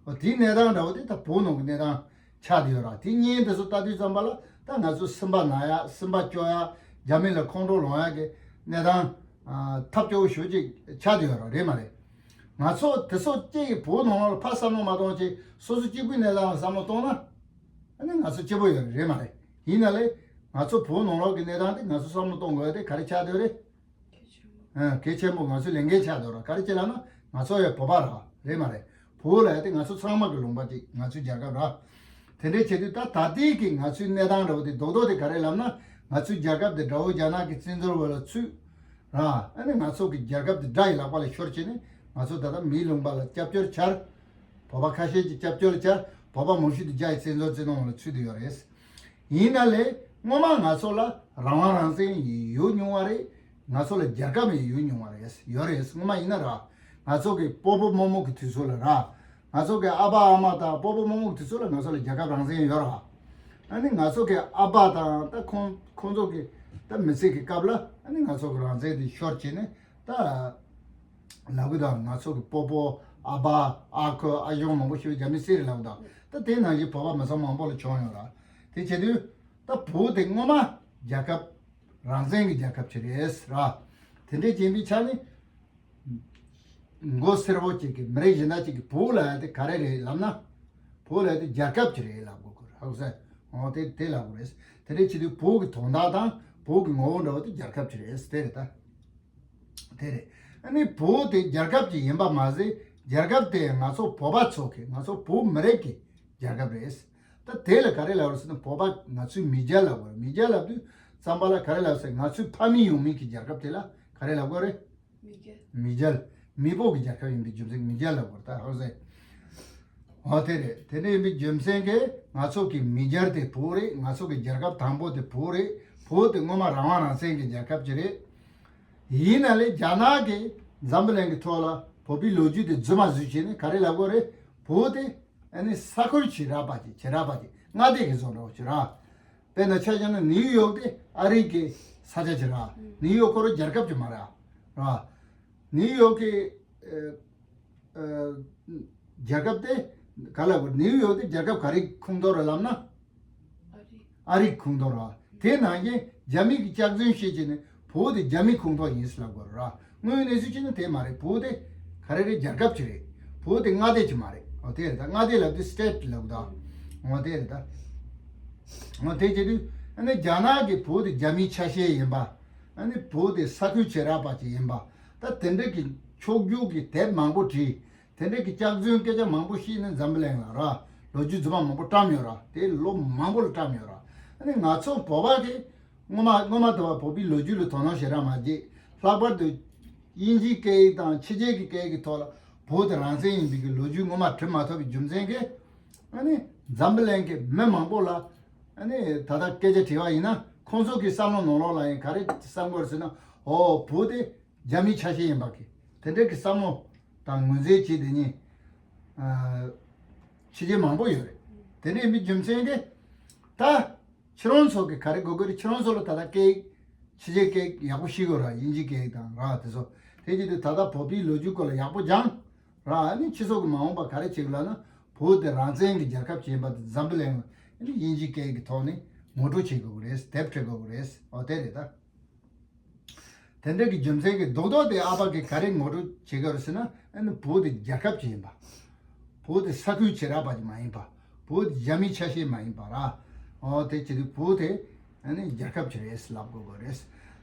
འོ་དེའི་གནས་སྟངས་འདྲ་བོ་དེ་ད་བོད་ནང་གི་གནས་སྟངས་ཆགས་བསྡད་ཡོད་ར། དེ་བརྙན་དེ་ཚོ་ལྟ་དུས་ཙམ་པ་ལ་ད་ང་ཚོ་སེམས་པ་ན་ཡག་སེམས་པ་སྐྱོ་ཡག་རྒྱ་མི་ལ་ཁོང་ཁྲོ་ལངས་ཡག་གི་གནས་སྟངས་ཨ་ཐབས་སྐྱོ་བོ་ཞེ་པོ་ཅིག་ཆགས་བསྡད་ཡོད་ར། རེད་མ་རེད། ང་ཚོ་དེ་ཚོ་གཅིག་གི་བོད་ནང་ལོགས་ལ་ཕར་བསམ་བློ་མ་གཏོང་ཅིག་སོ་སོ་གཅིག་པུའི་གནས་སྟངས་ལ་བསམ་བློ་གཏོང་ན་ཨ་ནི་ང་ཚོ་སྐྱིད་པོ་ཡོད་རེད་མ་རེད། ཡིན་ན་ལས་ང་ཚོ་བོད་ནང་ལོགས་ཀྱི་གནས་སྟངས་དེ་ང་ཚོ་བསམ་བློ་གཏོང་དགོས་ཡ་དེ་ག་རེ་ཆགས་བསྡད་ཡོད་རེད། ཨ་གལ་ཆེན་པོ་ང་ཚོའི་ལས་འགན་ཆགས་འདུག་ར། ག་རེ་བྱས་ལབ་ན་ང་ཚོ་ཡང་བོད་པ་ར། རེད་མ་རེད། བོད་ལབ་ཡ་དེ་ང་ཚོ་ཚང་མ་གི་ལུང་པ་ཅིག་ང་ཚོའི་རྒྱལ་ཁབ་ར། དེ་འདྲའི་བྱེད་དུས་ད་ད་ལྟའི་གི་ང་ཚོའི་གནས་སྟངས་འདྲ་བོ་དེ་རྡོག་རྡོག་དེ་ག་རེ་ལབ་ན་ང་ཚོའི་རྒྱལ་ཁབ་དེ་དགྲ་བོ་རྒྱ་ནག་གི་བཙན་འཛུལ་འོག་ལ་ཚུད་ར། ཨ་ནི་ང་ཚོ་གི་རྒྱལ་ཁབ་དེ་དགྲ་ཡི་ལག་པ་ལ་ཤོར་བྱས་ནས་ང་ཚོ་ད་ལྟ་མིའི་ལུང་པ་ལ་སྐྱབས་བཅོལ་ཆགས། བོད་པ་ཁ་ཤས་ཀྱིས་སྐྱབས་བཅོལ་བྱས། བོད་པ་མང་ཤོས་དེ་རྒྱ་ཡི་བཙན་འཛུལ་བཙན་གནོན་འོག་ལ་ཚུད་བསྡད་ཡོད་རེད། ཡིན་ན་ལས་སྔོན་མ་ང་ཚོ་ལ་རང་དབང་རང་བཙན་ཡོད་མྱོང་བ་རེད། ང་ཚོ་ལ་རྒྱལ་ཁབ་ཡང་ཡོད་མྱོང་བ་རེད། ཡོད་རེད། སྔོན་མ་ཡིན་ན་ར། ང་ཚོ་གི་སྤོ་བོ་རྨོ་མོ་གི་དུས་ཚོད་ལ་ར། ང་ཚོ་གི་ཨ་ཕ་ཨ་མ་དང་སྤོ་བོ་རྨོ་མོ་གི་དུས་ཚོད་ལ་ང་ཚོ་ལ་རྒྱལ་ཁབ་རང་བཙན་ཡོད་ར། ཨ་ནི་ང་ཚོ་གི་ཨ་ཕ་དང་ད་ཁོང་ཁོང་ཚོ་གི་ད་མི་ཚེ་གི་སྐབས་ལ་ཨ་ནི་ང་ཚོ་གི་རང་བཙན་དེ་ཤོར་བྱས་ནས། ད་ལབ་གི་འདུག་ང་ཚོ་གི་སྤོ་བོ་ཨ་ཕ་ཨ་ཁུ་ཨ་ཞང་མང་པོ་ཞིག་རྒྱ་མི་སེ་རེད་ལབ་གི་འདུག་ད་དེ་ནང་བཞིན་བོད་པ་མི་ཚང་མང་པོ་ལ་བྱུང་ཡོད་ར། དེ་བྱེད་དུས་ད་བོད་དེ་སྔོན་མ་རྒྱལ་ཁབ་རང་བཙན་གྱི་རྒྱལ་ཁབ་ཅིག་རེད་ར། དེ་འདྲའི་བྱས་པའི་ཆ་ནས་མགོ་སེར་པོ་ཅིག་གིས་མི་རིགས་གཞན་དག་ཅིག་གིས་བོད་ལབ་ཡ་དེ་ག་རེ་རེད་ལབ་ན། བོད་ལབ་ཡ་དེ་རྒྱལ་ཁབ་ཅིག་རེད་ལབ་དགོས་ཀྱི་རེད། ཧ་གོ་སོང་། འོ་དེ་དེ་ལབ་དགོས་རེད། དེ་འདྲའི་བྱེད་དུས་བོད་ཀྱི་དོན་དག་དང་བོད་ཀྱི་ངོ་བོ་འདྲ་བོ་དེ་རྒྱལ་ཁབ་ཅིག་རེད། དེ་རེད་ད། དེ་རེད། ཨ་ནི་བོད་དེ་རྒྱལ་ཁབ་ཅིག་ཡིན་པ་མ་ཟད། རྒྱལ་ཁབ་དེ་ང་ཚོ་བོད་པ་ཚོ་གི་ང་ཚོ་བོད་མི་རིགས་ཀྱི་རྒྱལ་ཁབ་རེད། ད་དེ་ལ་ག་རེ་ལབ་རེད་ཟེར་ན་བོད་པ་ང་ཚོའི་མི་རྒྱལ་ལབ་དགོས་རེད། མི་རྒྱལ་ལབ་དུས་ ཙམ་པ་ལ་ག་རེ་ལབ་ཟེར། ང་ཚོའི་ཕ་མེས་ཡང་མེས་ཀྱི་རྒྱལ་ཁབ་དེ་ལ་ག་རེ་ལབ་དགོས་རེད། མི་རྒྱལ། མི་རྒྱལ། མེས་པོ་གི་རྒྱལ་ཁབ་ཡིན་པའི་རྒྱུ་མཚན་མི་རྒྱལ་ལབ་དགོས་རེད། ད་ཧོ་ཟེར། འོ་དེ་རེད། དེ་འདྲ་ཡིན་པའི་རྒྱུ་མཚན་གྱིས་ང་ཚོ་གི་མི་རྒྱལ་དེ་བོད་རེད། ང་ཚོ་གི་རྒྱལ་ཁབ་དང་པོ་དེ་བོད་རེད། བོད་དེ་སྔོན་མ་རང་དབང་རང་བཙན་གྱི་རྒྱལ་ཁབ་ཅིག་རེད། ཡིན་ན་ལས་རྒྱ་ནག་གིས་འཛམ་བུ་གླིང་གི་ཐོག་ལ་བོད་པའི་ལོ་རྒྱུས་དེ་རྫུན་མ་བཟོས་བྱས་ནས་ག་རེ་ལབ་དགོས་རེད། བོད་དེ་ཨ་ནི་ས་ཁུལ་བྱེ་བྲག་པ་ཅིག་བྱེ་བྲག་པ་ཅིག་མངའ་སྡེ་གི་བཟོ་འདྲ་བོ་ཅིག་ར། དཔེར་ན་ཆ་བཞག་ན་ནིའུ་ཡོག་དེ་ཨ་རི་གི་ས་ཆ་ཅིག་ར། ནིའུ་ཡོག་ཁོ་རང་རྒྱལ་ཁབ་ཅིག་མ་རེད་ཨ། ར། ནིའུ་ཡོག་གི་ཨ་ཨ་རྒྱལ་ཁབ་དེ་ག་ལ་གོ། ནིའུ་ཡོག་དེ་རྒྱལ་ཁབ་ག་རེ་ཁོངས་གཏོགས་རེད་ལབ་ན། ཨ་རི། ཨ་རིའི་ཁོངས་གཏོགས་ར། དེ་ནང་བཞིན་རྒྱ་མི་གི་སྐྱག་རྫུན་བཤད་བྱས་ནས་བོད་དེ་རྒྱ་མིའི་ཁོངས་གཏོགས་ཡིན་ཟེར་ལབ་དགོས་ར། དངོས་ཡོད་གནས་ཚུལ་བྱས་ན་དེ་མ་རེད། བོད་དེ་ག་རེ་རེད། རྒྱལ་ཁབ་ཅིག་རེད། བོད་དེ་མངའ་སྡེ་ཅིག་མ་རེད། འོ་དེ་རེད་ད། མངའ་སྡེ་ལབ་དུས་སི་ཊེ་ཊི་ལབ་ད། འོ་དེ་རེད་ད། འོ་དེ་བྱེད་དུས་ཨ་ནི་རྒྱ་ནག་གིས་བོད་དེ་རྒྱ་མིའི་ཆ་ཤས་ཡིན་པ། ཨ་ནི་བོད་དེ་ས་ཁུལ་བྱེ་བྲག་པ་ཅིག་ཡིན་པ། ད་དེ་འདྲ་གི་ཕྱོགས་བསྒྱུར་གྱི་དེབ་མང་པོ་བྲིས། དེ་འདྲ་གི་སྐྱག་རྫུན་སྐད་ཆ་མང་པོ་བཤད་ནས་འཛམ་བུ་གླིང་ལ་ར། ལོ་རྒྱུས་རྫུན་མ་མང་པོ་བཀྲམ་ཡོད་ར། དེ་ལོ་མང་པོ་ལ་བཀྲམ་ཡོད་ར། ཨ་ནི་ང་ཚོ་བོད་པ་གིས་སྔོན་མ་སྔོན་མ་དུ་བ་བོད་པའི་ལོ་རྒྱུས་ལ་དོ་སྣང་ཞེ་དྲག་མ་བྱེད། ལྷག་པར་དུ་དབྱིན་ཇིའི་སྐད་ཡིག་དང་ཕྱི་རྒྱལ་གྱི་སྐད་ཡིག་གི་ཐོག་ལ་བོད་དེ་རང་བཙན་ཡིན་པའི་གི་ལོ་རྒྱུས་སྔོན་མ་བྲི་མ་ཐུབ་པའི་རྒྱུ་མཚན་གྱིས། ཨ་ནི་འཛམ་བུ་གླིང་གི་མི་མང་པོ་ལ་ཨ་ནི་ད་ལྟ་སྐད་ཆ་དྲིས་པ་ཡིན་ན་ཁོང་ཚོ་གི་བསམ་བློ་ནང་ལོགས་ལ་ཡང་ག་རེ་བསམ་གྱི་ཡོད་རེད་ཟེར་ན། འོ་བོད་དེ་རྒྱ་མིའི་ཆ་ཤས་ཡིན་པ་གི་དེ་འདྲ་གི་བསམ་བློ་དང་ངོས་འཛིན་བྱེད་དེ་ཉིད་ཨ་ཕྱི་རྒྱལ་མང་པོ་ཡོད་རེད། དེ་འདྲ་ཡིན་པའི་རྒྱུ་མཚན་གྱིས་ད་ཁྱེད་རང་ཚོ་གི་ག་རེ་དགོས་ཀྱི་རེད། ཁྱེད་རང་ཚོ་ལ་ད་ལྟ་སྐད་ཕྱི་རྒྱལ་སྐད་ཡག་པོ་ཤེས་དགོས་ར། དབྱིན་ཇིའི་སྐད་དང་ར་དེ་ཚོ། དེ་བྱེད་དུས་ད་ལྟ་བོད་པའི་ལོ་རྒྱུས་སྐོར་ལ་ཡག་པོ་སྦྱངས་ར། ཨ་ནི་ཕྱི་སོག་གི་མ་འོངས་པ་ག་རེ་བྱེད་དགོས་ལབ་ན། བོད་དེ་རང་བཙན་གྱི་རྒྱལ་ཁབ་ཅིག་ཡིན་པ་དེ་འཛམ་བུ་གླིང་ལ་ཨ་ནི་དབྱིན་ཇིའི་སྐད་ཀྱི་ཐོག་ནས་ངོ་སྤྲོད་བྱེད་དགོས་ཀྱི་རེད། དེབ་འབྲི་དགོས་ཀྱི་རེད། འོ་དེ་རེད་ད། དེ་འདྲ་གི་རྒྱུ་མཚན་གྱིས་རྡོག་རྡོག་དེ་ཨ་ཕ་གིས་ག་རེ་ངོ་སྤྲོད་བྱེད་ཀྱི་རེད་ཟེར་ན། ཨ་ནི་བོད་དེ་རྒྱལ་ཁབ་ཅིག་ཡིན་པ། བོད་དེ་ས་ཁུལ་བྱེ་བྲག་པ་ཅིག་མ་ཡིན་པ། བོད་དེ་རྒྱ་མིའི་ཆ་ཤས་མ་ཡིན་པ་ར། འོ་དེ་བྱེད་དུས་བོད་དེ་ཨ་ནི་རྒྱལ་ཁབ་ཅིག་རེད་ལབ་དགོས་ཀྱི་རེད།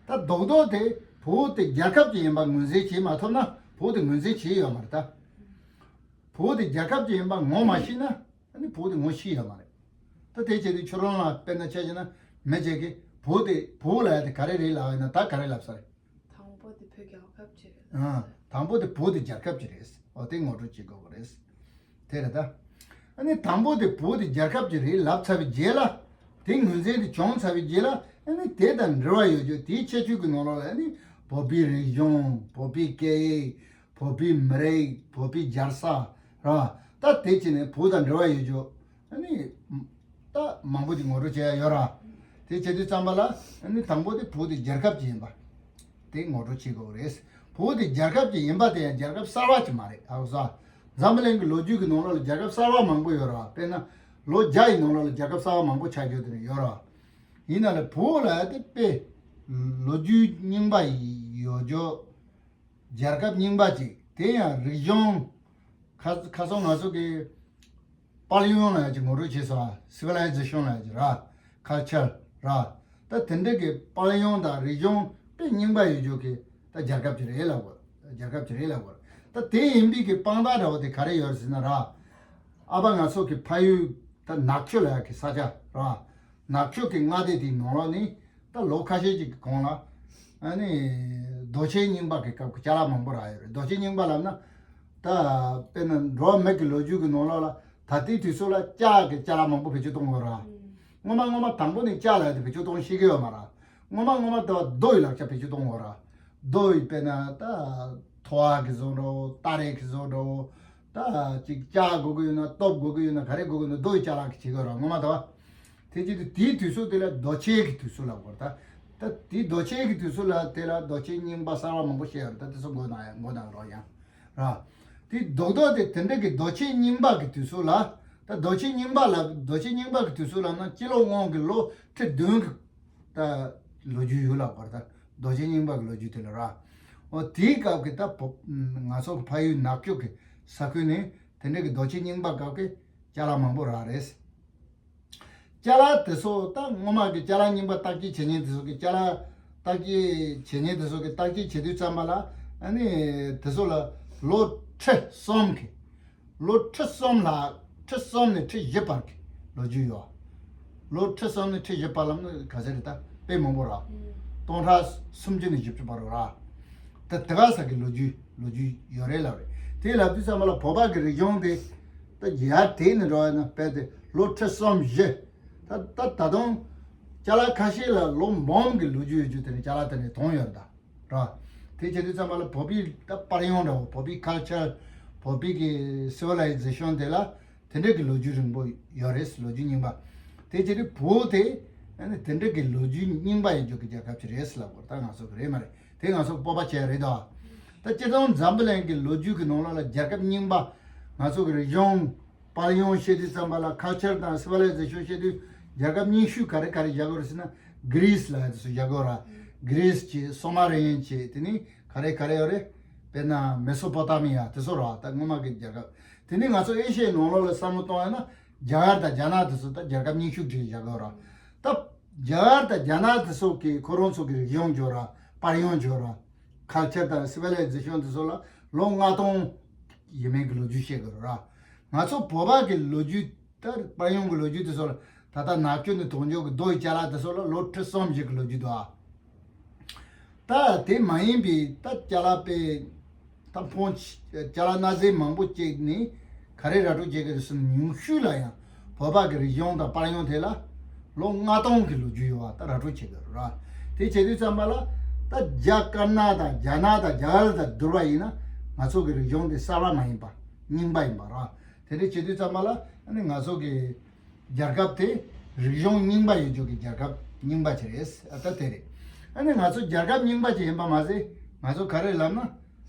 ད་རྡོག་རྡོག་དེ་བོད་དེ་རྒྱལ་ཁབ་ཅིག་ཡིན་པ་ངོས་འཛིན་བྱེད་མ་ཐུབ་ན་བོད་དེ་ངོས་འཛིན་བྱེད་ཡོད་མ་རེད་ད། བོད་དེ་རྒྱལ་ཁབ་ཅིག་ཡིན་པ་ངོ་མ་ཤེས་ན། ཨ་ནི་བོད་དེ་ངོ་ཤེས་ཡོད་མ་རེད། ད་དེ་བྱས་དུས་ཁྱོད་རང་ལ་དཔེར་ན་ཆ་བཞག་ན་མི་གཅིག་གིས་བོད་དེ་བོད་ལབ་ཡ་དེ་ག་རེ་རེད་ལབ་ཡིན་ན་ད་ག་རེ་ལབ་ས་རེད། དང་པོ་དེ་བོད་རྒྱལ་ཁབ་ཅིག་རེད། ཨ། དང་པོ་དེ་བོད་དེ་རྒྱལ་ཁབ་ཅིག་རེད། འོ་དེ་ངོ་སྤྲོད་བྱེད་དགོས་པ་རེད། དེ་རེད་ད། ཨ་ནི་དང་པོ་དེ་བོད་དེ་རྒྱལ་ཁབ་ཅིག་རེད་ལབ་ཚར་བའི་རྗེས་ལ། དེ་ངོས་འཛིན་དེ་བྱུང་ཚར་བའི་རྗེས་ལ། ཨ་ནི་དེ་དང་འབྲེལ་བ་ཡོད་རྒྱུ་དེའི་ཁྱད་ཆོས་ཀྱི་ནང་ལོགས་ལ་ཨ་ནི་བོད་པའི་རིག་གཞུང་། བོད་པའི་སྐད་ཡིག། བོད་པའི་མི་རིགས། བོད་པའི་རྒྱལ་ས་ར། ད་དེ་བྱས་ནས་བོད་དང་འབྲེལ་བ་ཡོད་རྒྱུ་ཨ་ནི་ད་མང་པོ་ཅིག་ངོ་སྤྲོད་བྱེད་ཡ་ཡོད་ར། དེ་བྱེད་དུས་ཙམ་པ་ལ་ཨ་ནི་དང་པོ་དེ་བོད་དེ་རྒྱལ་ཁབ་ཅིག་ཡིན་པ་དེ་ངོ་སྤྲོད་བྱེད་དགོས་རེད། བོད་དེ་རྒྱལ་ཁབ་ཅིག་ཡིན་པ་དེ་ཡང་རྒྱལ་ཁབ་གསར་བ་ཅིག་མ་རེད། ཧ་གོ་སོང་། འཛམ་བུ་གླིང་གི་ལོ་རྒྱུས་ཀྱི་ནང་ལོགས་ལ་རྒྱལ་ཁབ་གསར་བ་མང་པོ་ཡོད་ར། དཔེར་ན་ལོ་བརྒྱ་ཡི་ནང་ལོགས་ལ་རྒྱལ་ཁབ་གསར་བ་མང་པོ་ཆགས་རྒྱུ་དེ་ཡོད་ར། ཡིན་ན་ལས་བོད་ལ་དེ་དཔེ་ལོ་རྒྱུས་རྙིང་པ་ཡོད་རྒྱུ། རྒྱལ་ཁབ་རྙིང་པ་ཅིག་དེ་ཡང་རིག་གཞུང་། ཁ་ཁ་སང་ང་ཚོ་གི་དཔལ་ཡོན་ལབ་ཡ་ཅིག་ངོ་སྤྲོད་བྱས་སོང་། སི་ཝི་ལའི་ཛེ་ཤོན་ལབ་ཡ་ཅིག་ར། ཁལ་ཆར་ར། ད་དེ་འདྲ་གི་དཔལ་ཡོན་དང་རིག་གཞུང་དཔེ་རྙིང་པ་ཡོད་རྒྱུ་གི་ད་རྒྱལ་ཁབ་ཅིག་རེད་ལབ་དགོས། རྒྱལ་ཁབ་ཅིག་རེད་ལབ་དགོས། ད་དེ་ཡིན་པའི་གི་དཔང་རྟགས་འདྲ་བོ་དེ་ག་རེ་ཡོད་ཟེར་ན་ར། ཨ་ཕ་ང་ཚོ་གི་ཕ་ཡུལ་ད་ནག་ཆུ་ལབ་ཡ་གི་ས་ཆ་ར། ནག་ཆུ་གི་མངའ་སྡེ་དེའི་ནང་ལོགས་ནི་ད་ལོ་ཁ་ཤས་ཅིག་གི་གོང་ལ་ཨ་ནི་རྡོ་ཆས་རྙིང་པ་གི་སྐབས་ཀྱི་ཅ་ལག་མང་པོ་རག་ཡོད་རེད། རྡོ་ཆས་རྙིང་པ་ལབ་ན་ད་དཔེར་ན་འགྲོ་བ་མི་གི་ལོ་རྒྱུས་ཀྱི་ནང་ལོགས་ལ་ད་ལྟའི་དུས་ཚོད་ལ་ལྕགས་ཀྱི་ཅ་ལག་མང་པོ་བེད་སྤྱོད་གཏོང་གི་ཡོད་རེད། སྔོན་མ་སྔོན་མ་དང་པོ་ནས་ལྕགས་ལབ་ཡ་དེ་བེད་སྤྱོད་གཏོང་ཤེས་ཀྱི་ཡོད་མ་རེད། སྔོན་མ་སྔོན་མ་ད་རྡོ་ཡི་ལག་ཆ་བེད་སྤྱོད་གཏོང་གི་ཡོད་རེད། རྡོ་ཡི་དཔེར་ན་ད་ཐོ་བ་གི་བཟོ་འདྲ་བོ། སྟ་རེ་གི་བཟོ་འདྲ་བོ། ད་ཅིག་ལྕགས་དགོས་ཀྱི་ཡོད་ན། ཏོབ་དགོས་ཀྱི་ཡོད་ན། ག་རེ་དགོས་ཀྱི་ཡོད་ན་རྡོ་ཡི་ཅ་ལག་གི་བྱེད་ཀྱི་ཡོད་རེད། སྔོན་མ་ད་བ། དེ་བྱེད་དུས་དེའི་དུས་ཚོད་དེ་ལ་རྡོ་ཆས་ཀྱི་དུས་ཚོད་ལབ་དགོས་རེད་ད། ད་དེའི་རྡོ་ཆས་ཀྱི་དུས་ཚོད་ལ་དེ་ལ་རྡོ་ཆས་རྙིང་པ་གསར་བ་མང་པོ་བཤད་ཡོད་རེད། ད་དེ་ཚོ་མགོ་ནང་མགོ་ནང་རོགས་ཡང་ར། དེ་རྡོག་རྡོག་དེ་དེ་འདྲ་གི་རྡོ་ཆས་རྙིང་པ་གི་དུས་ཚོད་ལ། ད་རྡོ་ཆས་རྙིང་པ་ལ་རྡོ་ཆས་རྙིང་པ་གི་དུས་ཚོད་ལབ་ན་སྤྱི་ལོ་སྔོན་གྱི་ལོ་ཁྲི་བདུན་གྱི་ད་ལོ་རྒྱུས་ཡོད་ལབ་དགོས་རེད་ད། རྡོ་ཆས་རྙིང་པ་གི་ལོ་རྒྱུས་དེ་ལ་ར། འོ་དེའི་སྐབས་ཀྱི་ད་བོ་ང་ཚོ་གི་ཕ་ཡུལ་ནག་ཆུ་གི་ས་ཁུལ་ནས་དེ་འདྲ་གི་རྡོ་ཆས་རྙིང་པ་སྐབས་ཀྱི་ཅ་ལག་མང་པོ་རག་རེད། ཅ་ལག་དེ་ཚོ་ད་སྔོན་མ་གི་ཅ་ལག་རྙིང་པ་བརྟག་དཔྱད་བྱེད་མཁན་དེ་ཚོ་གི་ཅ་ལག་བརྟག་དཔྱད་བྱེད་མཁན་དེ་ཚོ་གི་བརྟག་དཔྱད་བྱེད་དུས་ཙམ་པ་ལ་ཨ་ནི་དེ་ཚོ་ལ་ལོ་ཁྲི་གསུམ་གི་ལོ་ཁྲི་གསུམ་ལ་ཁྲི་གསུམ་ནས་ཁྲི་བཞི་བར་གྱི་ལོ་རྒྱུས་ཡོད། ལོ་ཁྲི་གསུམ་ནས་ཁྲི་བཞི་བར་ལམ་ནི་ག་ཚད་རེད། ད་དཔེ་མང་པོ་ར། སྟོང་ཕྲག་སུམ་ཅུ་ནས་བཞི་བཅུ་བར་ར། ད་དེ་ག་ས་གི་ལོ་རྒྱུས་ལོ་རྒྱུས་ཡོད་རེད་ལབ་རེད། དེ་ལབ་དུས་ཙམ་པ་ལ་བོད་པ་གི་རིག་གཞུང་དེ་ད་ཡར་དེད་ནས་འགྲོ་བ་ན་དཔེ་དེ་ལོ་ཁྲི་གསུམ་བཞི། ད་ད་ད་དུང་ཅ་ལག་ཁ་ཤས་ལ་ལོ་འབུམ་གི་ལོ་རྒྱུས་ཡོད་རྒྱུ་དེ་ནི་ཅ་ལག་དེ་ནས་དོན་ཡོད་རེད་ད། ར། དེ་བྱེད་དུས་ཙམ་པ་ལ་བོད་པའི་ད་པར་ཡོང་འདྲ་བོ། བོད་པའི་ཁལ་ཆར། བོད་པའི་གི་སི་ཝི་ལའི་ཛེ་ཤོན་དེ་ལ་དེ་འདྲ་གི་ལོ་རྒྱུས་རིང་པོ་ཡོད་རེད། ལོ་རྒྱུས་རྙིང་པ། དེ་བྱེད་དུས་བོད་དེ་ཨ་ནི་དེ་འདྲ་གི་ལོ་རྒྱུས་རྙིང་པ་ཡོད་རྒྱུ་གི་རྒྱལ་ཁབ་ཅིག་རེད་ལབ་དགོས། ད་ང་ཚོ་གི་རེད་མ་རེད། དེ་ང་ཚོ་སྤོབས་པ་བྱས་རེད་དོ། ད་སྤྱིར་བཏང་འཛམ་བུ་གླིང་གི་ལོ་རྒྱུས་ཀྱི་ནང་ལོགས་ལ་རྒྱལ་ཁབ་རྙིང་པ། ང་ཚོ་གི་རིག་གཞུང་། པར་ཡོང་བཤད་དུས་ཙམ་པ་ལ་ཁལ་ཆར་དང་སི་ཝི་ལའི་ཛེ་ཤོན་བཤད་དུས་རྒྱལ་ཁབ་རྙིང་ཤོས་ག་རེ་ག་རེ་བཞག་གི་རེད་ཟེར་ན། གྷི་རིས་ལབ་ཡ་དེ་ཚོ་བཞག་གི་ཡོད་ར། གྷི་རིས་བྱས། སོ་མ་རི་ཡན་བྱས། དེ་ནི་ག་རེ་ག་རེ་ཡོད་རེད། དཔེར་ན་མེ་སོ་པོ་ཏ་མི་ཡ་དེ་ཚོ་ར། ད་སྔོན་མ་གི་རྒྱལ་ཁབ། དེ་ནི་ང་ཚོ་ཨེ་ཤི་ཡའི་ནང་ལོགས་ལ་བསམ་བློ་གཏོང་ཡ་ན་རྒྱ་གར་དང་རྒྱ་ནག་དེ་ཚོ་ད་རྒྱལ་ཁབ་རྙིང་ཤོས་བྱས་བཞག་གི་ཡོད་ར། ད་རྒྱ་གར་དང་རྒྱ་ནག་དེ་ཚོ་གི་ཁོ་རང་ཚོ་གི་རིག་གཞུང་བྱོས་ར། པར་ཡོང་བྱོས་ར། ཁལ་ཆར་དང་སི་ཝི་ལའི་ཛེ་ཤོན་དེ་ཚོ་ལ་ལོ་ལྔ་སྟོང་ཡས་མས་གི་ལོ་རྒྱུས་བཤད་གི་རེད་ར། ང་ཚོ་བོད་པ་གི་ལོ་རྒྱུས་ད་པར་ཡོང་གི་ལོ་རྒྱུས་དེ་ཚོ་ལ་ད་ལྟ་ནག་ཆུ་ནས་དོག་འཇོག་གི་རྡོ་ཡི་ཅ་ལག་དེ་ཚོ་ལ་ལོ་ཁྲི་གསུམ་བཞི་གི་ལོ་རྒྱུས་འདུག་ཨ། ད་དེ་མ་ཡིན་པའི་ད་ཅ་ལག་དཔེ་ད་ཕོན་ཆེ་ཅ་ལག་གནའ་རྫས་མང་པོ་བཅུག་ནས་ག་རེ་ར་སྤྲོད་བྱེད་ཀྱི་རེད་ཟེར་ན། ཉུང་ཤོས་ལ་ཡང་བོད་པ་གི་རིག་གཞུང་དང་པར་ཡོང་དེ་ལ་ལོ་ལྔ་སྟོང་གི་ལོ་རྒྱུས་ཡོད་པ་ད་ར་སྤྲོད་བྱེད་ཀྱི་རེད་ར། དེ་བྱེད་དུས་ཙམ་པ་ལ་ད་རྒྱ་དཀར་ནག་དང་རྒྱ་ནག་དང་རྒྱ་གར་དང་བསྡུར་བ་ཡིན་ན་ང་ཚོ་གི་རིག་གཞུང་དེ་གསར་པ་མ་ཡིན་པ། རྙིང་པ་ཡིན་པ་ར། དེ་འདྲ་བྱེད་དུས་ཙམ་པ་ལ་ཨ་ནི་ང་ཚོ་གི་རྒྱལ་ཁབ་དེ་རིག་གཞུང་རྙིང་པ་ཡོད་རྒྱུ་གི་རྒྱལ་ཁབ་རྙིང་པ་ཅིག་རེད། ཨ་ད་དེ་རེད། ཨ་ནི་ང་ཚོ་རྒྱལ་ཁབ་རྙིང་པ་ཅིག་ཡིན་པ་མ་ཟད་ང་ཚོ་ག་རེ་ལབ་ན།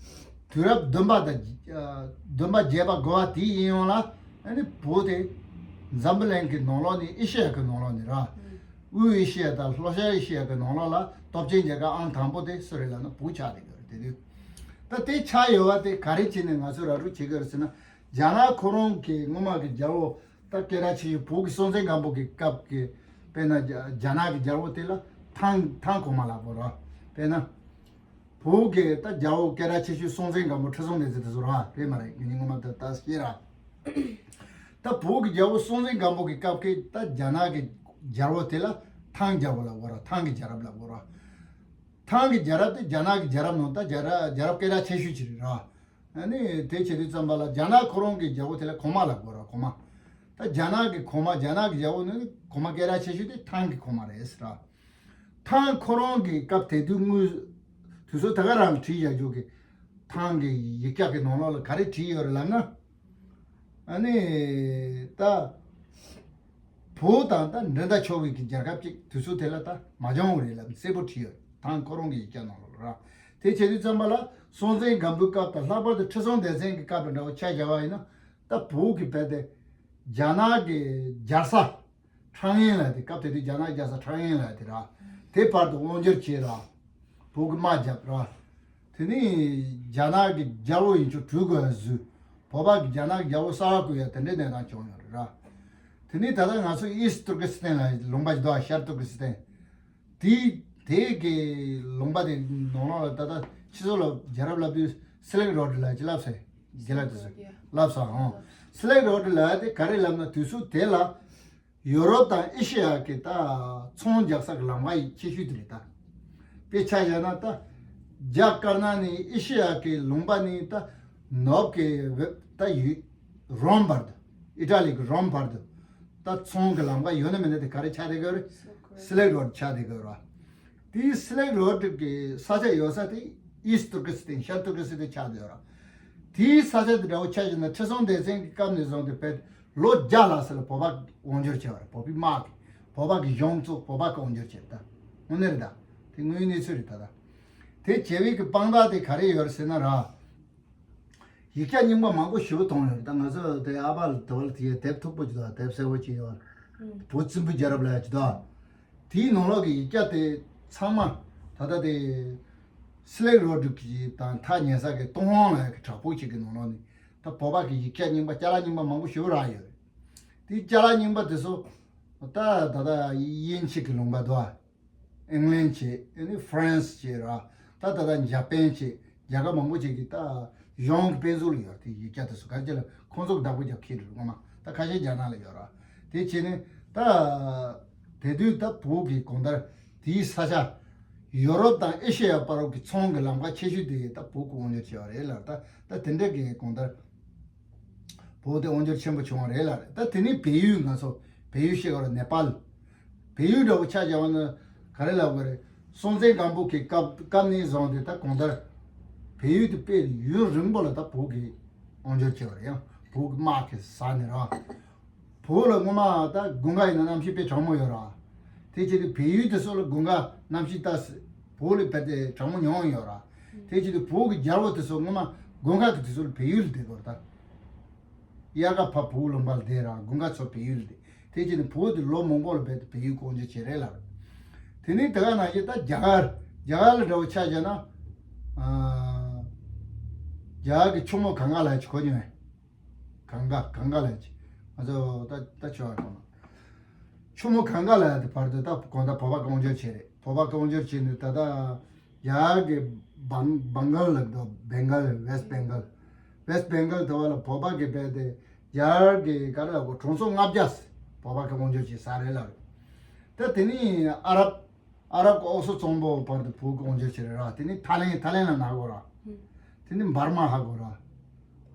དུས་རབས་བདུན་པ་དང་། ཨ། བདུན་པ་བརྒྱད་པ་དགུ་པ་དེའི་ཡིན་ཡོང་ལ། ཨ་ནི་བོད་དེ་འཛམ་བུ་གླིང་གི་ནང་ལོགས་ནས་ཨེ་ཤེ་ཡ་གི་ནང་ལོགས་ནས་ར། དབུས་ཨེ་ཤེ་ཡ་དང་ལྷོ་ཤར་ཨེ་ཤེ་ཡ་གི་ནང་ལོགས་ལ་སྟོབས་ཆེན་རྒྱལ་ཁབ་ཨང་དང་པོ་དེ་སུ་རེད་ལབ་ན་བོད་ཆགས་བསྡད་ཀྱི་རེད། དེ་དུས་ད་དེ་ཆགས་ཡོད་པ་དེ་ག་རེ་བྱས་ནས་ང་ཚོས་ར་སྤྲོད་བྱེད་ཀྱི་རེད་ཟེར་ན། རྒྱ་ནག་ཁོ་རང་གི་སྔོན་མ་གི་རྒྱལ་པོ་ད་སྐད་གྲགས་ཆེ་ཤོས་བོད་ཀྱི་སྲོང་བཙན་སྒམ་པོ་གི་སྐབས་ཀྱི་དཔེར་ན་རྒྱ་རྒྱ་ནག་གི་རྒྱལ་པོ་དེ་ལ་ཐང་ཐང་གོང་མ་ལབ་དགོས་ར། དཔེར་ན། བོད་ཀྱི་ད་རྒྱལ་པོ་སྐད་གྲགས་ཆེ་ཤོས་སྲོང་བཙན་སྒམ་པོ་ཁྲི་སྲོང་ལྡེ་བཙན་དེ་ཚོ་ར་རེད་མ་རེད། ངས་ངོ་མ་ད་ད་ཤེས་ར། ད་བོད་ཀྱི་རྒྱལ་པོ་སྲོང་བཙན་སྒམ་པོ་གི་སྐབས་ཀྱི་ད་རྒྱ་ནག་གི་རྒྱལ་པོ་དེ་ལ་ཐང་རྒྱལ་པོ་ལབ་དགོས་ར། ཐང་གི་རྒྱལ་རབས་ལབ་དགོས་ར། ཐང་གི་རྒྱལ་རབས་དེ་རྒྱ་ནག་གི་རྒྱལ་རབས་ནང་ད་རྒྱལ་རབས་རྒྱལ་རབས་སྐད་གྲགས་ཆེ་ཤོས་ཅིག་རེད་ར། ཨ་ནི་དེ་བྱེད་དུས་ཙམ་པ་ལ་རྒྱ་ནག་ཁོ་རང་གི་རྒྱལ་པོ་དེ་ལ་གོང་མ་ལབ་དགོས་ར། གོང་མ། ད་རྒྱ་ནག་གི་གོང་མ། རྒྱ་ནག་གི་རྒྱལ་པོ་ནི་གོང་མ་སྐད་གྲགས་ཆེ་ཤོས་དེ་ཐང་གི་གོང་མ་རེད་ཟེར་ར། ཐང་ཁོ་རང་གི་སྐབས་དེ་དུས་དངོས་དུས་ཚོད་ད་ག་རང་བྲིས་བཞག་རྒྱུ་གི་ཐང་གི་ཡིག་ཆ་གི་ནང་ལོགས་ལ་ག་རེ་བྲིས་ཡོད་རེད་ལབ་ན། ཨ་ནི་ད་བོད་དང་ད་འགྲན་ཟླ་ཆེ་བའི་གི་རྒྱལ་ཁབ་ཅིག་དུས་ཚོད་དེ་ལ་ད་མ་བྱུང་བ་རེད་ལབ་གསལ་པོ་བྲིས་ཡོད། ཐང་ཁོ་རང་གི་ཡིག་ཆ་ནང་ལོགས་ལ་ར། དེ་བྱེད་དུས་ཙམ་པ་ལ་སྲོང་བཙན་སྒམ་པོའི་སྐབས་དང་ལྷག་པར་དུ་ཁྲི་སྲོང་ལྡེ་བཙན་གྱི་སྐབས་དང་འདྲ་བོ་ཆ་བཞག་པ་ཡིན་ན། ད་བོད་ཀྱི་བལ་དེ་རྒྱ་ནག་གི་རྒྱལ་ས་ཁྲང་ཨན་ལབ་དེ། སྐབས་དེ་དུས་རྒྱ་ནག་རྒྱལ་ས་ཁྲང་ཨན་ལབ་དེ་ར། དེ་བར་དུ་དབང་བསྒྱུར་བྱས་ར། བོད་ཀྱི་དམག་བརྒྱབ་ར། དེ་ནས་རྒྱ་ནག་གི་རྒྱལ་པོ་ཡིན་ཆོག་གྲུ་དགོས་བཟོས། བོད་པ་གི་རྒྱ་ནག་གི་རྒྱལ་པོ་གསར་པ་བསྐོ་ཡ་དེ་འདྲའི་གནས་སྟངས་བྱུང་ཡོད་རེད་ར། དེ་ནས་ད་ལྟ་ང་ཚོ་ཨིསྟ་ཏུར་ཀི་སི་ཏན་ལབ་ལུང་པ་ཞིག་འདུག་ཨ། ཤར་ཏུར་ཀི་སི་ཏན། དེ་དེ་གི་ལུང་པ་དེ་ནང་ལོགས་ལ་ད་ལྟ་ཁྱེད་ཚོ་ལ་རྒྱལ་རབས་ལབ་དུས་སི་ལིཀ་རོ་ཌི་ལབ་ཅིག་ལབ་སོང་། རྒན་ལགས་དེ་ཚོས་ལབ་སོང་ཨང་། སི་ལིཀ་རོ་ཌི་ལབ་དེ་ག་རེ་ལབ་ན། དུས་ཚོད་དེ་ལ་ཡོ་རོབ་དང་ཨེ་ཤེ་ཡ་གི་ད་ཚོང་རྒྱག་ས་གི་ལམ་ཁ་ཡི་ཆེ་ཤོས་དེ་རེད་ད། དཔེ་ཆ་བཞག་ན་ད་རྒྱ་དཀར་ནག་ནས་ཨེ་ཤེ་ཡ་གི་ལུང་པ་ནས་ད་ནུབ་གི་ད་ཡུལ་རོམ་བར་དུ། ཨི་ཊ་ལི་གི་རོམ་བར་དུ་ད་ཚོང་གི་ལམ་ཁ་ཡོད་ན་མེད་ན་དེ་ག་རེ་ཆགས་བསྡད་ཀྱི་ཡོད་རེད། སི་ལིཀ་རོ་ཌི་ཆགས་བསྡད་ཀྱི་ཡོད་རེད། དེའི་སི་ལིཀ་རོ་ཌི་གི་ས་ཆ་ཡོད་ས་དེ་ཨིསྟ་ཏུར་ཀི་སི་ཏན། ཤར་ཏུར་ཀི་སི་ཏན་ཆགས་བསྡད་ཡོད་རེད། དེའི་ས་ཆ་དེ་འདྲ་བོ་ཆ་བཞག་ན་ཁྲི་སྲོང་ལྡེ་བཙན་གྱི་སྐབས་ནས་བཟུང་སྟེ་བལ་ལོ་བརྒྱ་ལྷག་ཙམ་ལ་བོད་པ་དབང་བསྒྱུར་བྱས་པ་རེད། བོད་པའི་དམག་གིས་བོད་པ་གི་གཞུང་བཙུགས། བོད་པ་གིས་དབང་བསྒྱུར་བྱས་རེད་ད། དངོས་གནས་རེད་ད། དེ་དངོས་ཡོད་གནས་ཚུལ་རེད་ད། ད་དེ་བྱས་པའི་གི་དཔང་རྟགས་དེ་ག་རེ་ཡོད་རེད་ཟེར་ན་ར། ཡིག་ཆ་རྙིང་པ་མང་པོ་ཞེ་པོ་མཐོང་ཡོད་རེད། ད་ང་ཚོ་དེ་ཨ་ཕ་ལ་དེ་བ་ལ་དེ་ཡ་དེབ་མཐུག་པོ་ཅིག་དང་དེབ་གསལ་པོ་ཅིག་ཡོད་རེད། བོད་བཙན་པོའི་རྒྱལ་རབས་ལབ་ཡ་ཅིག་དང་། དེའི་ནང་ལོགས་ཀྱི་ཡིག་ཆ་དེ་ཚང་མ་ད་ལྟ་དེ་སི་ལིཀ་རོ་ཌི་གི་དང་ཐག་ཉེ་ས་གི་ཏུན་ཧོང་ལབ་ཡ་གི་བྲག་ཕུག་ཅིག་གི་ནང་ལོགས་ནས་ད་བོད་པ་གི་ཡིག་ཆ་རྙིང་པ་ཅ་ལག་རྙིང་པ་མང་པོ་ཞེ་པོ་རག་ཡོད་རེད། དེའི་ཅ་ལག་རྙིང་པ་དེ་ཚོ་ད་ད་ལྟ་དབྱིན་ཇི་གི་ལུང་པ་དང་། ཨིང་ལན་བྱས། ཨ་ནི་ཧྥ་རན་སི་བྱས་ར། ད་ད་ལྟ་འཇར་པན་བྱས། རྒྱལ་ཁབ་མང་པོ་ཅིག་གི་ད་གཞུང་གི་དཔེ་མཛོད་ལ་ཡོད་དེ་ཡིག་ཆ་དེ་ཚོ་ག་ཅི་ལ་ཁོང་ཚོ་གི་བདག་པོ་རྒྱབ་ཁྱེར་རེད་ངོ་མ། ད་ཁ་ཤས་རྒྱ་ནག་ལ་ཡོད་ར། དེ་བྱས་ནས་ད་ དེ་དུས་ད་བོད་ཀྱི་གང་ལྟར་དེའི་ས་ཆ་ཡོ་རོབ་དང་ཨེ་ཤེ་ཡ་བར་གྱི་ཚོང་གི་ལམ་ཁ་ཆེ་ཤོས་དེ་ད་བོད་ཀྱིས་དབང་སྒྱུར་བྱས་པ་རེད་ལ། ད་ད་དེ་འདྲ་གི་གང་ལྟར་བོད་དེ་དབང་སྒྱུར་ཆེན་པོ་བྱུང་བ་རེད་ལ། ད་དེ་ནས་བལ་ཡུལ། ང་ཚོ་བལ་ཡུལ་ཤེས་དགོས་རེད། ནེ་པཱལ། བལ་ཡུལ་འདྲ་བོ་ཆ་བཞག་པ་ན་ག་རེ་ལབ་དགོས་རེད། སྲོང་བཙན་སྒམ་པོ་གི་སྐབས་སྐབས་ནས་བཟུང་སྟེ་ད་གང་ལྟར་བལ་ཡུལ་དེ་དཔེ་ཡུན་རིང་པོ་ལ་ད་བོད་ཀྱིས་དབང་སྒྱུར་བྱས་པ་རེད། ཡང་བོད་ཀྱི་དམག་གིས་ཟ་ནས་ར། བོད་ལ་སྔོན་མ་ད་དགུན་ཁ་ཡིན་ན་གནམ་གཤིས་དཔེ་གྲང་མོ་ཡོད་ར། དེ་བྱས་ཏེ་བལ་ཡུལ་དེ་ཚོ་ལ་དགུན་ཁ་གནམ་གཤིས་ད་བོད་ལས་བལ་ཏེ་གྲང་མོ་ཉུང་ཡོད་ར། དེ་བྱས་ཏེ་བོད་ཀྱི་རྒྱལ་པོ་དེ་ཚོ་སྔོན་མ་དགུན་ཁ་གི་དུས་ཚོད་ལ་བལ་ཡུལ་ལ་བསྡད་དགོས་ར་ད། དབྱར་ཁ་ཕར་བོད་ལུང་པ་ལ་བསྡད་ར། དགུན་ཁ་ཚུར་བལ་ཡུལ་ལ་བསྡད། དེ་བྱས་ནས་བོད་དེ་ལོ་མང་པོ་ལ་བལ་ཏེ་བལ་ཡུལ་དབང་སྒྱུར་བྱས་རེད་ལ། དེ་ནས་དེ་ག་ནང་བཞིན་ད་རྒྱ་གར་རྒྱ་གར་ལ་འདྲ་བོ་ཆ་བཞག་ན། ཨ། རྒྱ་གར་གྱི་ཆུ་མོ་གངྒཱ་ལབ་ཅིག་གོ་མྱོང་ངས། གངྒཱ་གངྒཱ་ལབ་ཅིག་ང་ཚོ་ད་ད་ཆུ་བ་གང་། ཆུ་མོ་གངྒཱ་ལ་ཡ་དེ་བར་དུ་ད་གང་ལྟར་བོད་པ་གིས་དབང་སྒྱུར་བྱས་རེད། བོད་པ་གིས་དབང་སྒྱུར་བྱས་ནས་ད་ལྟ་ཡར་གི་བང་བང་གལ་ལབ་འདུག་བེང་གལ། West Bengal། West Bengal དེ་བ་ལ་བོད་པ་གིས་བལ་ཏེ་ཡར་གི་ག་རེ་ལབ་དགོས། གྲོང་ཚོ་ལྔ་བརྒྱ་བོད་པ་གིས་དབང་སྒྱུར་བྱས་ས་རེད་ལ། ད་དེ་ནས་ཨ་རབ་ཨ་རབ་ཀྱི་ཨོ་སོ་གཙང་པོ་བར་དུ་བོད་ཀྱིས་དབང་སྒྱུར་བྱས་རེད་ར། དེ་ནས་ཐའི་ལེན། ཐའི་ལེན་ལ་ན་གོ་ར། དེ་ནས་འབར་མ་ཧ་གོ་ར།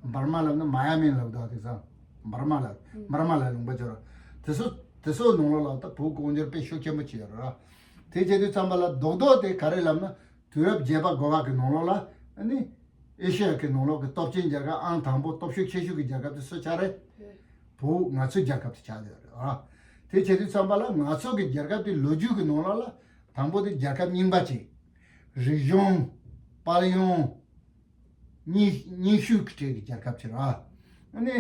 འབར་མ་ལབ་ན་མ་ཡ་མེན་ལབ་འདུག་དེང་སང་འབར་མ་ལ། འབར་མ་ལ་ལུང་པ་ཅོ་ར། དེ་ཚོ་དེ་ཚོ་ནང་ལོགས་ལ་ད་བོད་ཀྱིས་དབང་སྒྱུར་དཔེ་ཤུགས་ཆེན་པོ་བྱས་ཡོད་ར། དེ་བྱེད་དུས་ཙམ་པ་ལ་རྡོག་རྡོག་དེ་ག་རེ་ལབ་ན། དུས་རབས་བརྒྱད་པ་འགོ་བ་གི་ནང་ལོགས་ལ་ཨ་ནི་ཨེ་ཤེ་ཡ་གི་ནང་ལོགས་ཀྱི་སྟོབས་ཆེན་རྒྱལ་ཁབ་ཨང་དང་པོ་སྟོབས་ཤུགས་ཆེ་ཤོས་ཀྱི་རྒྱལ་ཁབ་དེ་སུ་ཆགས་རེད། བོད། ང་ཚོའི་རྒྱལ་ཁབ་དེ་ཆགས་ཡོད་རེད་ཨ། དེ་བྱེད་དུས་ཙམ་པ་ལ་ང་ཚོ་གི་རྒྱལ་ཁབ་དེ་ལོ་རྒྱུས་ཀྱི་ནང་ལོགས་ལ་དང་པོ་དེ་རྒྱལ་ཁབ་རྙིང་པ་ཅིག་རིག་གཞུང་། དཔལ་ཡོན། རྙིང་རྙིང་ཤོས་ཀྱི་གྲས་ཀྱི་རྒྱལ་ཁབ་ཅིག་ར། ཨ་ནི།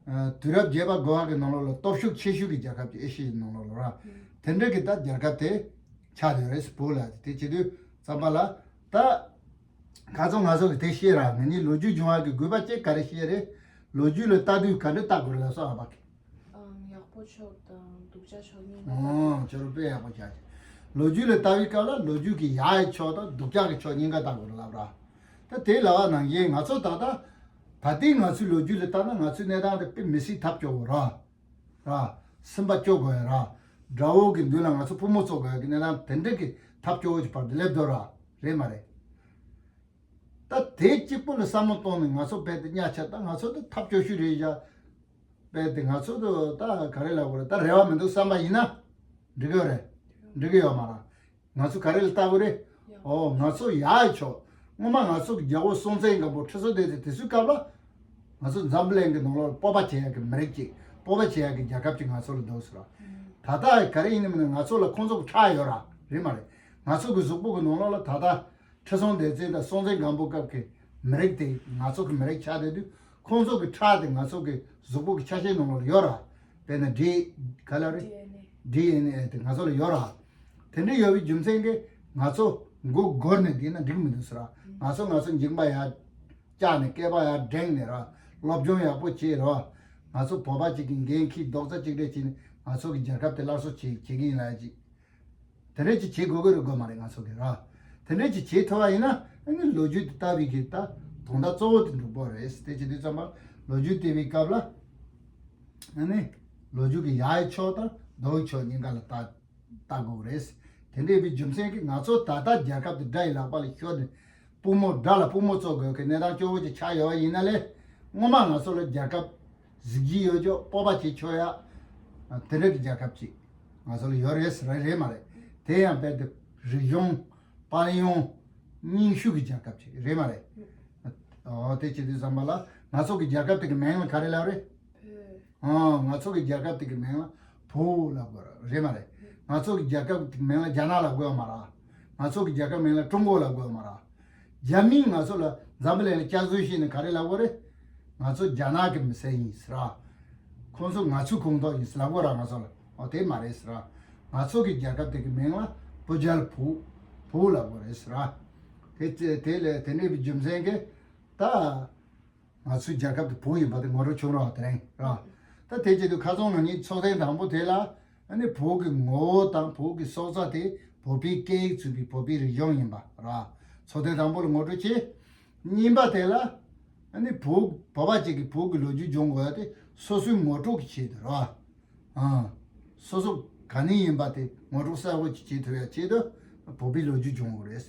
ཨ། དུས་རབས་བརྒྱད་པ་འགོ་བ་གི་ནང་ལོགས་ལ་སྟོབས་ཤུགས་ཆེ་ཤོས་ཀྱི་རྒྱལ་ཁབ་ཅིག་ཨེ་ཤི་ཡའི་ནང་ལོགས་ལ་ར། དེ་འདྲ་གི་ད་རྒྱལ་ཁབ་དེ་ཆགས་ཡོད་རེད། བོད་ལ་དེ་བྱེད་དུས་ཙམ་པ་ལ་ད། ཁ་ཚོ་ང་ཚོ་གི་དེ་ཤེས་ར། ང་གཉིས་ལོ་རྒྱུས་སྦྱོང་བ་གི་དགོས་པ་ཅིག་ག་རེ་ཤེས་རེད། ལོ་རྒྱུས་ལ་ལྟ་དུས་ག་འདྲ་ལྟ་དགོས་རེད་ལབ་སོང་ཨ་ཕ་གི། ཨང་། ཡག་པོ་ཕྱོགས་དང་སྡུག་ཅག་ཕྱོགས་གཉིས་ཀ་ལྟ་དགོས། ཨང་། ཁྱོད་རང་དཔེ་ཡག་པོ་བྱས། ལོ་རྒྱུས་ལ་ལྟ་བའི་སྐབས་ལ་ལོ་རྒྱུས་ཀྱི་ཡག་གི་ཕྱོགས་དང་སྡུག་ཅག་གི་ཕྱོགས་གཉིས་ཀ་ལྟ་དགོས་རེད་ལབ་ར། ད་དེ་ལབ་པ་ནང་བཞིན་ང་ཚོ་ད་ལྟ་ད་ལྟའི་ང་ཚོའི་ལོ་རྒྱུས་ལ་ལྟ་ན་ང་ཚོའི་གནས་སྟངས་དེ་དཔེ་མི་སྲིད་ཐབས་སྐྱོ་བོ་ར། ར། སེམས་པ་སྐྱོ་དགོས་ཡ་ར། དགྲ་བོ་གི་མདུན་ལ་ང་ཚོ་པུས་མོ་བཙུགས་དགོས་ཡ་གི་གནས་སྟངས་དེ་འདྲ་གི་ཐབས་སྐྱོ་བོ་ཅིག་བར་དུ་སླེབས་འདུག་ར། རེད་མ་རེད། ད་དེ་གཅིག་པོ་ལ་བསམ་བློ་གཏོང་ནས་ང་ཚོ་རྦད་དེ་གཉའ་ཆག་ད་ང་ཚོ་ད་ཐབས་སྐྱོ་ཤོས་རེད་བཞག་རྦད་དེ་ང་ཚོ་ད་ད་ག་རེ་ལབ་དགོས་རེད། ད་རེ་བ་མི་འདུག་བསམ་པ་ཡིན་ན་འགྲིག་གི་ཡོད་རེད། འགྲིག་གི་ཡོད་མ་རེད། ང་ཚོ་ག་རེ་ལ་ལྟ་དགོས་རེད། ཡག་པོ། ཨོ། ང་ཚོ་ཡག་ཕྱོགས། སྔོན་མ་ང་ཚོ་གི་རྒྱལ་པོ་སྲོང་བཙན་སྒམ་པོ་ཁྲི་སྲོང་ལྡེ་བཙན་དེ་ཚོའི་སྐབས་ལ་ང་ཚོ་འཛམ་བུ་གླིང་གི་ནང་ལོགས་ལ་སྤོབས་པ་བྱེད་ཡག་གི་མི་རིགས་ཅིག་སྤོབས་པ་བྱེད་ཡག་གི་རྒྱལ་ཁབ་ཅིག་ང་ཚོ་ལ་འདུག་ཟེར་ར། ད་ལྟ་ག་རེ་ཡིན་ནམ་ན་ང་ཚོ་ལ་ཁོང་ཚོ་གི་ཁྲག་ཡོད་ར། རེད་མ་རེད། ང་ཚོ་གི་གཟུགས་པོ་གི་ནང་ལོགས་ལ་ད་ལྟ་ཁྲི་སྲོང་ལྡེ་བཙན་དང་སྲོང་བཙན་སྒམ་པོ་སྐབས་ཀྱི་མི་རིགས་དེ་ང་ཚོ་གི་མི་རིགས་ཆགས་བསྡད་དུས་ཁོང་ཚོ་གི་ཁྲག་དེ་ང་ཚོ་གི་གཟུགས་པོ་གི་ཆ་ཤས་ནང་ལོགས་ལ་ཡོད་ར། དཔེར་ན་ཌི་ག་ལ་རེད། ཌི་ཨེན་ཨེ། ཌི་ཨེན་ཨེ་དེ་ང་ཚོ་ལ་ཡོད་ར། དེ་འདྲ་ཡོད་པའི་རྒྱུ་མཚན་གྱིས་ང་ཚོ་མགོ་སྒུར་ནས་བསྡད་ན་འགྲིག་མི་འདུག་ཟེར་ར། ང་ཚོ་ང་ཚོ་མཇིང་པ་ཡར་བཀྱགས་ནས་སྐེད་པ་ཡར་བསྒྲེངས་ནས་ར། སློབ་སྦྱོང་ཡག་པོ་བྱས་ར། ང་ཚོ་བོད་པ་གཅིག་གི་འགན་འཁྱེར་རྡོག་རྩ་གཅིག་སྒྲིལ་བྱས་ནས་ང་ཚོ་གི་རྒྱལ་ཁབ་དེ་སླར་གསོ་བྱེད་བྱེད་ཀྱི་ཡིན་ལབ་ཅིག་དེ་འདྲ་ཅིག་བྱེད་དགོས་ཀྱི་རེད་དགོས་མ་རེད། ང་ཚོ་གི་ར། དེ་འདྲ་ཅིག་བྱེད་ཐུབ་པ་ཡིན་ན་ཨ་ནི་ལོ་རྒྱུས་དེ་ལྟ་བུའི་གི་ད་དོན་དག་གཙོ་བོ་དེ་འགྲུབ་པ་རེད། དེ་བྱེད་དུས་ཙམ་པ་ལོ་རྒྱུས་བལྟས་པའི་སྐབས་ལ་ཨ་ནི་ལོ་རྒྱུས་ཀྱི་ཡག་གི་ཕྱོགས་དང་སྡུག་གི་ཕྱོགས་གཉིས་ཀ་ལ་ལྟ་ལྟ་དགོས་རེད། དེ་འདྲ་ཡིན་པའི་རྒྱུ་མཚན་གྱིས་ང་ཚོ་ད་ལྟ་རྒྱལ་ཁབ་དེ་དགྲ་ཡི་ལག་པ་ལ་ཤོར་ནས་པུས་མོ་དགྲ་ལ་པུས་མོ་བཙུགས་དགོས་ཀྱི་གནས་སྟངས་སྐྱོ་བོ་ཅིག་ཆགས་ཡོད་པ་ཡིན་ན་ལས་སྔོན་མ་ང་ཚོ་ལ་རྒྱལ་ཁབ་གཟི་བརྗིད་ཡོད་ཅོག་སྤོབས་པ་བྱེད་ཆོག་ཡ་དེ་འདྲ་གི་རྒྱལ་ཁབ་ཅིག་ང་ཚོ་ལ་ཡོད་རེད་ཟེར་རེད་མ་རེད། དེ་ཡང་རྦད་དེ་རིག་གཞུང་། དཔལ་ཡོན། རྙིང་ཤོས་ཀྱི་རྒྱལ་ཁབ་ཅིག་རེད་མ་རེད། ཨོ། དེ་བྱེད་དུས་ཙམ་པ་ལ་ང་ཚོ་གི་རྒྱལ་ཁབ་དེ་གི་མིང་ལ་ག་རེ་ལབ་རེད། ཨོ། ང་ཚོ་གི་རྒྱལ་ཁབ་དེ་གི་མིང་ལ་བོད་ལབ་དགོས་རེད་མ་རེད། ང་ཚོ་གི་རྒྱལ་ཁབ་དེ་གི་མིང་ལ་རྒྱ་ནག་ལབ་དགོས་མ་རེད། ང་ཚོ་གི་རྒྱལ་ཁབ་མིང་ལ་ཀྲུང་གོ་ལབ་དགོས་མ་རེད། རྒྱ་མིས་ང་ཚོ་ལ་འཛམ་བུ་གླིང་ལ་སྐྱག་རྫུན་བཤད་ནས་ག་རེ་ལབ་དགོས་རེད། ང་ཚོ་རྒྱ་ནག་གི་མི་སེར་ཡིན་ཟེར་ར། ཁོང་ཚོ་ང་ཚོའི་ཁོངས་གཏོགས་ཡིན་ཟེར་ལབ་དགོས་ར་ང་ཚོ་ལ། ཨོ། དེ་མ་རེད་ཟེར་ར། ང་ཚོ་གི་རྒྱལ་ཁབ་དེ་གི་མིང་ལ་བོད་རྒྱལ། བོད། བོད་ལབ་དགོས་རེད་ཟེར་ར། དེ་དེ་དེ་ལས་དེ་འདྲ་བའི་རྒྱུ་མཚན་གྱིས་ད་ང་ཚོའི་རྒྱལ་ཁབ་དེ་བོད་ཡིན་པ་དེ་ངོ་སྤྲོད་བྱུང་ར་དེ་རིང་ར། ད་དེ་བྱེད་དུས་ཁ་སང་ང་གཉིས་ཚོགས་ཐེངས་དང་པོ་དེ་ལ་ཨ་ནི་བོད་ཀྱི་ངོ་བོ་དང་བོད་ཀྱི་སྲོག་རྩ་དེ་བོད་པའི་སྐད་ཡིག་ཚུད་པའི་བོད་པའི་རིག་གཞུང་ཡིན་པ་ར། ཚོགས་ཐེངས་དང་པོ་ལ་ངོ་སྤྲོད་བྱས། གཉིས་པ་དེ་ལ་ཨ་ནི་བོད་བོད་པ་གཅིག་གིས་བོད་ཀྱི་ལོ་རྒྱུས་སྦྱོང་དགོས་ཡ་དེ་སོ་སོའི་ངོ་སྤྲོད་ཀྱི་ཆེད་དུ་ར། ཨ། སོ་སོ་ ག་ནས་ཡིན་པ་དེ་ངོ་སྤྲོད་གསལ་པོ་ཅིག་བྱེད་ཐུབ་ཡ་ཆེད་དུ་བོད་པའི་ལོ་རྒྱུས་སྦྱོང་དགོས་རེད།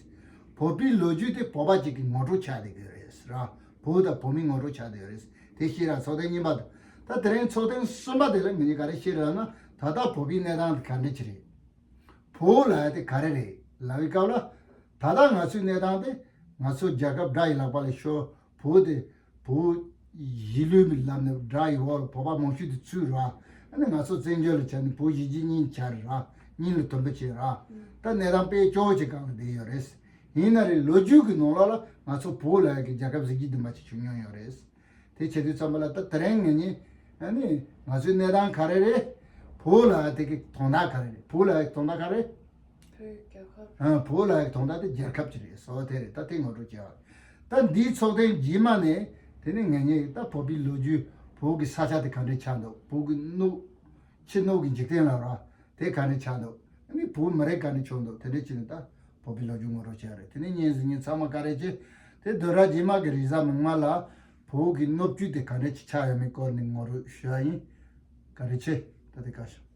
བོད་པའི་ལོ་རྒྱུས་དེ་བོད་པ་ཅིག་གི་ངོ་སྤྲོད་ཆགས་བསྡད་ཀྱི་རེད་ར། བོད་དང་བོད་མིའི་ངོ་སྤྲོད་ཆགས་བསྡད་ཡོད་རེད། དེ་ཤེས་ར་ཚོགས་ཐེངས་གཉིས་པ་དང་། ད་དེ་རིང་ཚོགས་ཐེངས་གསུམ་པ་དེ་ལ་ངེད་གཉིས་ག་རེ་ཤེས་ར་ན། ད་ལྟ་བོད་པའི་གནས་སྟངས་དེ་ག་འདྲ་ཅིག་རེད། བོད་ལབ་ཡ་དེ་ག་རེ་རེད་ལབ་པའི་སྐབས་ལ། ད་ལྟ་ང་ཚོའི་གནས་སྟངས་དེ། ང་ཚོ་རྒྱལ་ཁབ་དགྲ་ཡི་ལག་པ་ལ་ཤོར། བོད་དེ། བོད་གཞིས་ལུས་ལབ་ནས་དགྲ་ཡི་འོག་ལ་བོད་པ་མང་ཤོས་དེ་ཚུད་ར། ཨ་ནི་ང་ཚོ་བཙན་བྱོལ་ལ་ཆགས་ནས་བོད་གཞིས་བྱེས་གཉིས་ཆགས་ར། གཉིས་ལ་དོན་པོ་བྱས་ར། ད་གནས་སྟངས་དཔེ་སྐྱོ་བོ་ཅིག་སྒང་ལ་བསྡད་ཡོད་རེད། ཡིན་ན་རེད། ལོ་རྒྱུས་ཀྱི་ནང་ལོགས་ལ་ང་ཚོ་བོད་ལབ་ཡ་གི་རྒྱལ་ཁབ་གཟི་བརྗིད་ལྡན་པ་ཅིག་བྱུང་མྱོང་ཡོད་རེད། དེ་བྱེད་དུས་ཙམ་པ་ལ་ད་དེ་རིང་ངེད་གཉིས་ཨ་ནི་ང་ཚོའི་གནས་སྟངས་ག་རེ་རེད། བོད་ལབ་ཡ་དེ་གི་དོན་དག་ག་རེ་རེད། བོད་ལབ་ཡ་གི་དོན་དག་ག་རེ། བོད་རྒྱལ་ཁབ། ཨ། བོད་ལབ་ཡ་གི་དོན་དག་དེ་རྒྱལ་ཁབ་ཅིག་རེད། ཟེར་བ་དེ་རེད། ད་དེ་ངོ་སྤྲོད་བྱས་པ་རེད། ད་འདིའི་ཚོགས་ཐེངས་རྗེས་མ་ནས་དེ་ནས་ངེད་གཉིས་ད་བོད་པའི་ལོ་རྒྱུས། བོད་ཀྱི་ས་ཆ་དེ་ག་འདྲས་ཆགས་འདུག་བོད་ཀྱི་ནུབ། ཕྱི་ནུབ་ཀྱི་འཇིག་རྟེན་ལ་ར། དེ་ག་འདྲས་ཆགས་འདུག་ཨ་ནི་བོད་མི་རིགས་ག་འདྲས་བྱུང་འདུག་དེ་འདྲས་བྱས་ནས་ད་བོད་པའི་ལོ་རྒྱུས་ངོ་སྤྲོད་བྱས་རེད། དེ་ནས་བརྙན་གཟིགས་མཁན་ཚང་མ་བཀའ་དྲིན་ཆེ། དེ་བདུན་ཕྲག་རྗེས་མ་གི་རེས་གཟའ་མིག་དམར་ལ་བོད་ཀྱི་སྣོད་བཅུད་དེ་ག་འདྲས་ཆགས་ཡོད་མེད་སྐོར་ནས་ངོ་སྤྲོད་ཞུ་ཡ་ཡིན། བཀའ་དྲིན་ཆེ། ད་དེ་བཀའ་ཤག